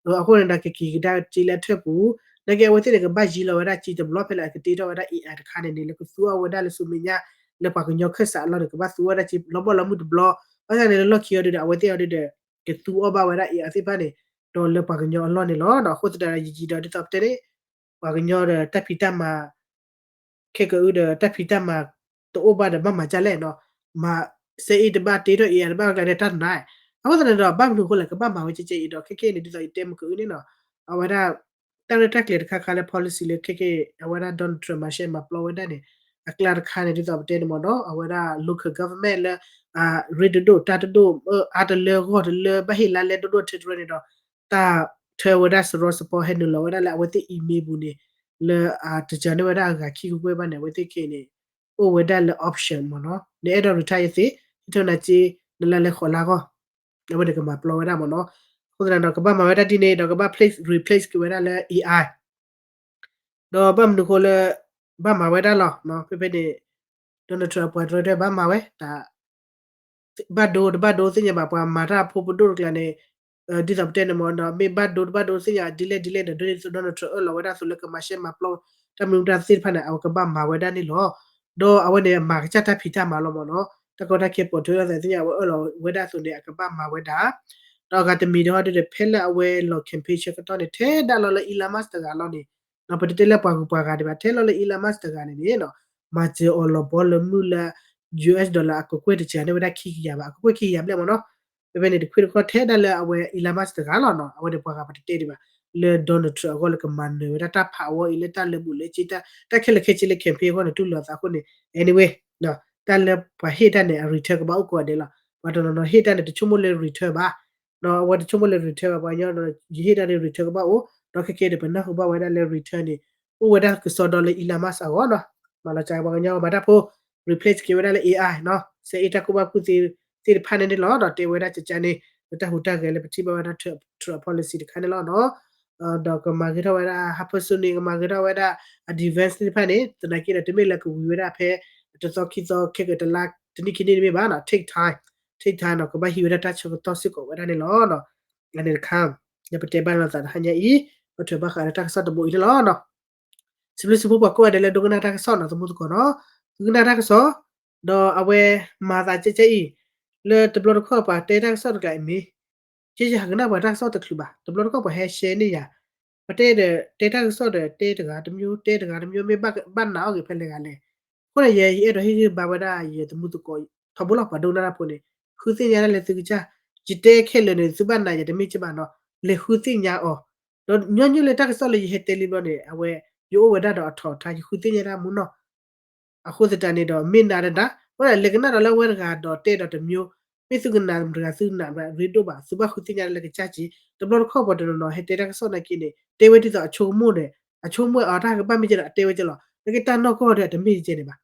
ဂၤ အဃိန့ၣ်ဒီးကက့ၤကဒါက့ၤလၢအထၢၣ်ပူၤ, နာ်က့အဝဲသ့ၣ်န့ၣ် ကဘၣ်ယံၤလီၤဝဲဒၣ်က့ၤတဘျီဖဲလၢအကတ့ထီၣ်ဝဲဒၣ် AI တခါန့ၣ်န့ၣ် လၢကသူအီၤဝဲဒၣ်လၢဆူမဲာ်ညါ လၢပှၤကညီခၢၣ်စးအလီၢ်န့ၣ် ကဘၣ်သူဝဲဒၣ်က့ၤလီၤဘီလီၤမုၢ်တဘျီ, ဘၣ်ဆၣ်န့ၣ်လၢလီၢ်ခံအီၤဒုဒီး အဝဲသ့ၣ်အီၤဒုဒီး ကသူအီၤဘၣ်ဝဲဒၣ် AI သ့ၣ်တဖၣ်န့ၣ် ဒီးလၢပှၤကညီအလီၢ်န့ၣ်လီၤ. အဃိသတးဒီးယံာ်ယံာ်ဒီးဒ်သိးပတဲန့ၣ် ပှၤကညီဒီးတၢ်ဖံးတၢ်မၤ ခဲကအုဒီးတၢ်ဖံးတၢ်မၤတအိၣ်ဘၣ်ဒီးဘၣ်မၤဒ်လဲၣ်နီၤ, မၤ စဲအ့ၣ်တဘၣ်တ့ထီၣ် AI တဘၣ်ကျါန့ၣ်တၢ်နါ, အဃိသတးန့ၣ်ဒီး ဘၣ်မနုၤအဃိလဲၣ် ကဘၣ်မၤဝဲကဲကဲအံၤဒီး ခဲကဲန့ၣ် ဒ်သိးယတဲမ့ၢ်ကအုန့ၣ်နီၤ, အဝဲဒၣ် တၢ်ရဲၣ်တၢ်ကျဲၤတခါခါလၢ policy လၢခဲကဲ အဝဲဒၣ် Donald Trump မၤရှဲမၤပျီဝဲဒၣ်န့ၣ် အကျါတခါန့ၣ် ဒ်သိးပတဲန့ၣ်မ့ၢ်နီၤ အဝဲဒၣ် local government လၢ ရ့တဒိၣ်တၢ်တဒိၣ် အါတလၢဂီၢ်တလၢ ဘၣ်ဟ့ၣ်လါလဲတဒိၣ်ထဲတရၢန့ၣ်ဒီး တၢ်ထၢဝဲဒၣ်စရီစပီဟဲနုာ်လီၤဝဲဒၣ်လၢအဝဲသ့ၣ် email ပူၤန့ၣ် လၢ တစှၤန့ၢ်ဝဲဒၣ်အဂၤခံကကွဲၢ်ဘၣ်န့ၣ် အဝဲသ့ၣ်ခဲအံၤန့ၣ် အိၣ်ဝဲဒၣ်လၢ option မ့ၢ်နီၤ, နအဲၣ်ဒိး retire ယသ့ ဟံးထၢနၤစ့ နလါလဲဃိးလါဂီၢ် အဝဲန့ၣ်ကမၤပျီဝဲဒၣ်မ့ၢ်နီၤ, အဃိသတးဒီးကဘၣ်မၤဝဲဒၣ်ဒ်န့ၣ်ဒီးကဘၣ် replace က့ၤဝဲဒၣ်လၢ AI ဒီးဘၣ်မနုၤဃိလၢ ဘၣ်မၤဝဲဒၣ်လီၤ, ဖဲဖဲန့ၣ် Donald Trump အပှၤတရၢတဘၣ်မၤဝဲ တၢ် ဘၣ်ဒိတဘၣ်ဒိသ့ၣ်ညါဘၣ် ပှၤမၤတၢ်ဖိပဒိၣ်တကျါန့ၣ် ဒ်သိးပတဲန့ၣ်မ့ၢ်နီၤ မ့ၢ်ဘၣ်ဒိတဘၣ်ဒိသ့ၣ်ညါဒ်လဲၣ်ဒ်လဲၣ်ဒီး ဒ်သိး Donald Trump အၢၣ်လီၤဝဲဒၣ်အသိးလၢကမၤရှဲမၤပျီ တၢ်မနုၤတၢ်သ့ၣ်တဖၣ်န့ၣ် အဝဲကဘၣ်မၤဝဲဒၣ်န့ၣ်လီၤ. ဒီးအဝဲန့ၣ် မၤကစၢ်တၢ်ဖံးတၢ်မၤလီၤမ့ၢ်နီၤ, တၢ်ကီတၢ်ခဲပိာ်ထွဲအသးသ့ၣ်ညါ အဝဲအၢၣ်လီၤဝဲဒၣ်အသိးန့ၣ် အကဘၣ်မၤဝဲဒၣ် ဒီးအဂၤတမံၤဒီးဟီဒုဒီး ဖဲလၢအဝဲလီၤ campaign ဆၢကတီၢ်န့ၣ် ထဲဒၣ်လီၤလၢ Elon Musk တဂၤလီၤန့ၣ်, ပတတဲလၢပှၤဂုၤပှၤဂၤဒံးဘၣ် ထဲလီၤလၢ Elon Musk တဂၤန့ၣ်န့ၣ် မၤစၢၤအီၤလီၤဘီလၢမုၢ်လၢ US dollar အကကွဲၢ်တစှၤန့ၢ်ဝဲဒၣ်ခံကယၤဘၣ် အကကွဲၢ်ခံကယၤဘျဲၣ်မ့ၢ်နီၤ, ဖဲဖဲန့ၣ် တခွ့တခီထဲဒၣ်လၢအဝဲ Elon Musk တဂၤလီၤနီၤ, အဝဲန့ၣ်ပှၤဂၤပတတဲဒံးဘၣ် လၢ Donald Trump အဂီၢ်လၢကမၤနၢၤဝဲဒၣ်တၢ်ဖးအဝီအံၤလၢတၢ်လၢဘူၣ်လၢက့ တၢ်ခဲလၢာ်ခဲဆ့လၢ campaign အဂီၢ်န့ၣ် တူၢ်လိာ်အသးအဃိန့ၣ် anyway တၢ်လၢပှၤဟ့ၣ်တၢ်န့ၣ် အ return ကဘၣ်အိၣ်ကိးဂၤဒဲးလီၤ, ပှၤတနီၤနီၤဟ့ၣ်တၢ်န့ၣ် တဆိကမိၣ်လၢ return ဘၣ်, အဝဲတဆိကမိၣ်လၢ return ဘၣ် ပှၤကညီ ယဟ့ၣ်တၢ်န့ၣ် return ကဘၣ်အိၣ်, ဒီးခဲကဲဒီးပနၢ်ဟူဘၣ်ဝဲဒၣ်လၢ return န့ၣ် အိၣ်ဝဲဒၣ်ကစီဒီလၢ Elon Musk အဂီၢ်နီၤ, မၤလီၤစှၤပှၤကညီမၤတၢ်ဖိ replace က့ၤဝဲဒၣ်လၢ AI နီၤ, စဲအ့ၣ်တၢ်ကူၣ်ဘၣ်ကူၣ်သ့သ့ၣ်တဖၣ်န့ၣ်န့ၣ်လီၤ, ဒီးတဲဝဲဒၣ်ကကါန့ၣ် လၢတၢ်ဟူးတၢ်ဂဲၤလၢပထံၣ်ဘၣ်ဝဲဒၣ် Trump policy တခါန့ၣ်လီၤနီၤ, ဒီးကမၤဂ့ၤထီၣ်ဝဲဒၣ် hypersonic န့ၣ် ကမၤဂ့ၤထီၣ်ဝဲဒၣ် အ defense သ့ၣ်တဖၣ်န့ၣ် သနာ်က့ဒီး တမ့ၢ်လၢကဝံၤဝဲဒၣ်ဖဲ တသီခံသီ ခဲကတလါ တနံၣ်ခံနံၣ်တမ့ၢ်ဘၣ်နီၤ, take time, take time နီၤ, ကဘၣ်ဟံးဝဲဒၣ်တၢ်ဆၢကတီၢ်စ့ၢ်ကီးဝဲဒၣ်န့ၣ်လီၤ, အန့ၣ်တခါ ဒီးပတဲဘၣ်လိာ်သးတဟါညါအံၤ ပထုးဘၣ်ဃးလၢတၢ်ကစီၣ်တဘိအံၤန့ၣ်လီၤ. စံးဘျုးစံးဖှိၣ်ပှၤကိးဂၤဒဲးလၢဒိကနၣ်တၢ်ကစီၣ်နီၤ သမူသကိးနီၤ, သုကနၣ်တၢ်ကစီၣ်, ဒီးအဝဲမၤသးကဲကဲအံၤ, လၢတဘျီတခီၣ်ပှၤတဲတၢ်ကစီၣ်တကျါအံၤမ့ၢ် ကဲယဟးကနၣ်ပှၤတၢ်ကစီၣ်တချုးဘၣ်, တဘျီတခီၣ်ပှၤဟဲ share န့ၢ်ယၤ, ပတဲဒီးတဲတၢ်ကစီၣ်ဒီးတဲတဂၤတမျိုး တဲတဂၤတမျိုး မ့ၢ်ဘၣ်နာ်အီၣ်ဂ့ၤဖဲလဲၣ်ဂၤလဲၣ်. အဃိန့ၣ် ယဲယအဲၣ်ဒိးဟ့ၣ်ဂံၢ်ဘါဝဲဒၣ်ယသမူသကိး ထီဘိလီၤ ပှၤဒိကနၣ်တၢ်ဖိန့ၣ် ဃုသ့ၣ်ညါဒၣ်လၢသုကစၢ်, ယတဲခဲလၢာ်န့ၣ် သုဘၣ်နာ်ယတမ့ၢ်ကဘၣ်နီၤ, လဲၤဃုသ့ၣ်ညါအီၤ, ဒီးညီနုၢ်လၢတၢ်ကစီၣ်လၢယဟဲတဲလံဘျီန့ၣ် အဝဲ ယအိၣ်ဝဲဒၣ်ဒီးအထီးထါ ယဃုသ့ၣ်ညါတၢ်မူနီၤ အဃိသတးန့ၣ်ဒီး မ့ၢ်နၤတဒၣ် ဝဲဒၣ်လဲၤကနၣ်ဒီးလၢဝဲတဂၤဒီးတဲဒီးတမျိုး, မ့ၢ်သုကနၣ်တဂၤသုနၢ်ရ့ဒိၣ်ဘၣ် သုဘၣ်ဃုသ့ၣ်ညါလၢကစၢ်က့, တဘျီတခီၣ်ပှၤတနီၤနီၤဟဲတဲတၢ်ကစီၣ်နာ်က့န့ၣ် တဲဝဲဒ်သိးအဆိကမိၣ်ဒီး အဆိကမိၣ်အီၤတၢ်ကဘၣ်မ့ၢ်ကဲဒီး အတဲဝဲကဲလီၤ နာ်က့တၢ်နီၢ်ကီၢ်ဒီးအတမ့ၢ်ယကဲန့ၣ်ဘၣ်.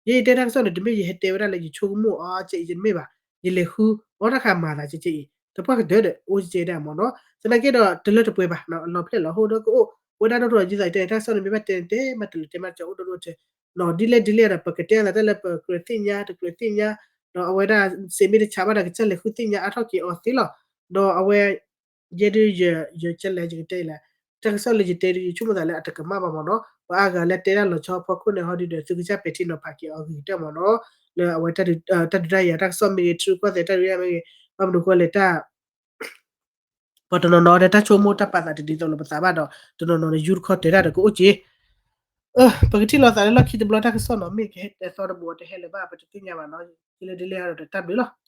ယဲယတဲတၢ်ကစီၣ်န့ၣ် တမ့ၢ်ယဟဲတဲဝဲဒၣ်လၢယဆိကမိၣ်အီၤကဲအံၤယတမ့ၢ်ဘၣ်, ယလဲၤဃုအီၤတၢ်ခါမၤသးကဲကဲအံၤ တပှၢ်ကတၢၢ်ဒီးအိၣ်ကဲကဲဒၣ်မ့ၢ်နီၤ, သနာ်က့ဒီးတလၢတပှဲၤဘၣ် အလီၤဖျဲၣ်လီၤဟိဒီးကအိၣ်ဝဲဒၣ်ဒိၣ်ထီၣ်ဒ်သိးယတဲတၢ်ကစီၣ်န့ၣ် မ့ၢ်ဘၣ်တဲတဲမၤတလၢတဲမၤတကအိၣ်ဒိၣ်ဒိၣ်ထဲ နီၤ ဒ်လဲၣ်ဒ်လဲၣ်ဒီး ပကတဲအသးတၢ်လၢပကြၢးသ့ၣ်ညါ တကြၢးသ့ၣ်ညါ, ဒီးအဝဲဒၣ်စ့မ့ၢ်တဆါဘၣ်ဒီး ကစၢ်လဲၤဃုသ့ၣ်ညါအါထီၣ်က့ၤအီၤသ့လီၤ. ဒီးအဝဲ ယဲဒုး ယကလဲၤ ယကတဲအံၤလဲၣ်, တၢ်ကစီၣ်လၢယတဲဒုး ယဆိကမိၣ်သးလၢအတကမၣ်ဘၣ်မ့ၢ်နီၤ, ပှၤအါဂၤလၢတဲဒၣ်လီၤဆီဖီခိၣ်န့ၣ် ဟီဒုးဒီး သုကစၢ်ပဲာ်ထံနီၤဖးက့ၤအီၤဂ့ၤကတၢၢ်မ့ၢ်နီၤ, လၢအဝဲတၢ်ဒုးတၢ်ယၤတၢ်ကစီၣ်မ့ၢ်ဂ့ၤ ထံရူၢ်ကီၢ်သဲးတၢ်ဒုးတၢ်မ့ၢ်ဂ့ၤ, ဘၣ်မနုၤဃိလဲၣ်တၢ် ပှၤတနီၤနီၤဒီးတၢ်ဆိကမိၣ်တၢ်ပာ်သးတဒ်သိးလိာ်ပသးဘၣ်ဒီး တနီၤနီၤဒီးယူတခီတဲတၢ်ဒီးကအိၣ်က့ၤ, ပကထံၣ်လိာ်သးလၢလီၢ်ခံတဘျီတၢ်ကစီၣ်နီၤ မ့ၢ်ကဟဲတဲသီတဘိတဟဲလၢၤဘၣ် ပတသ့ၣ်ညါဘၣ်နီၤ, ဒ်လဲၣ်ဒ်လဲၣ်ဒီးတၢ်ဘျုးလီၤ.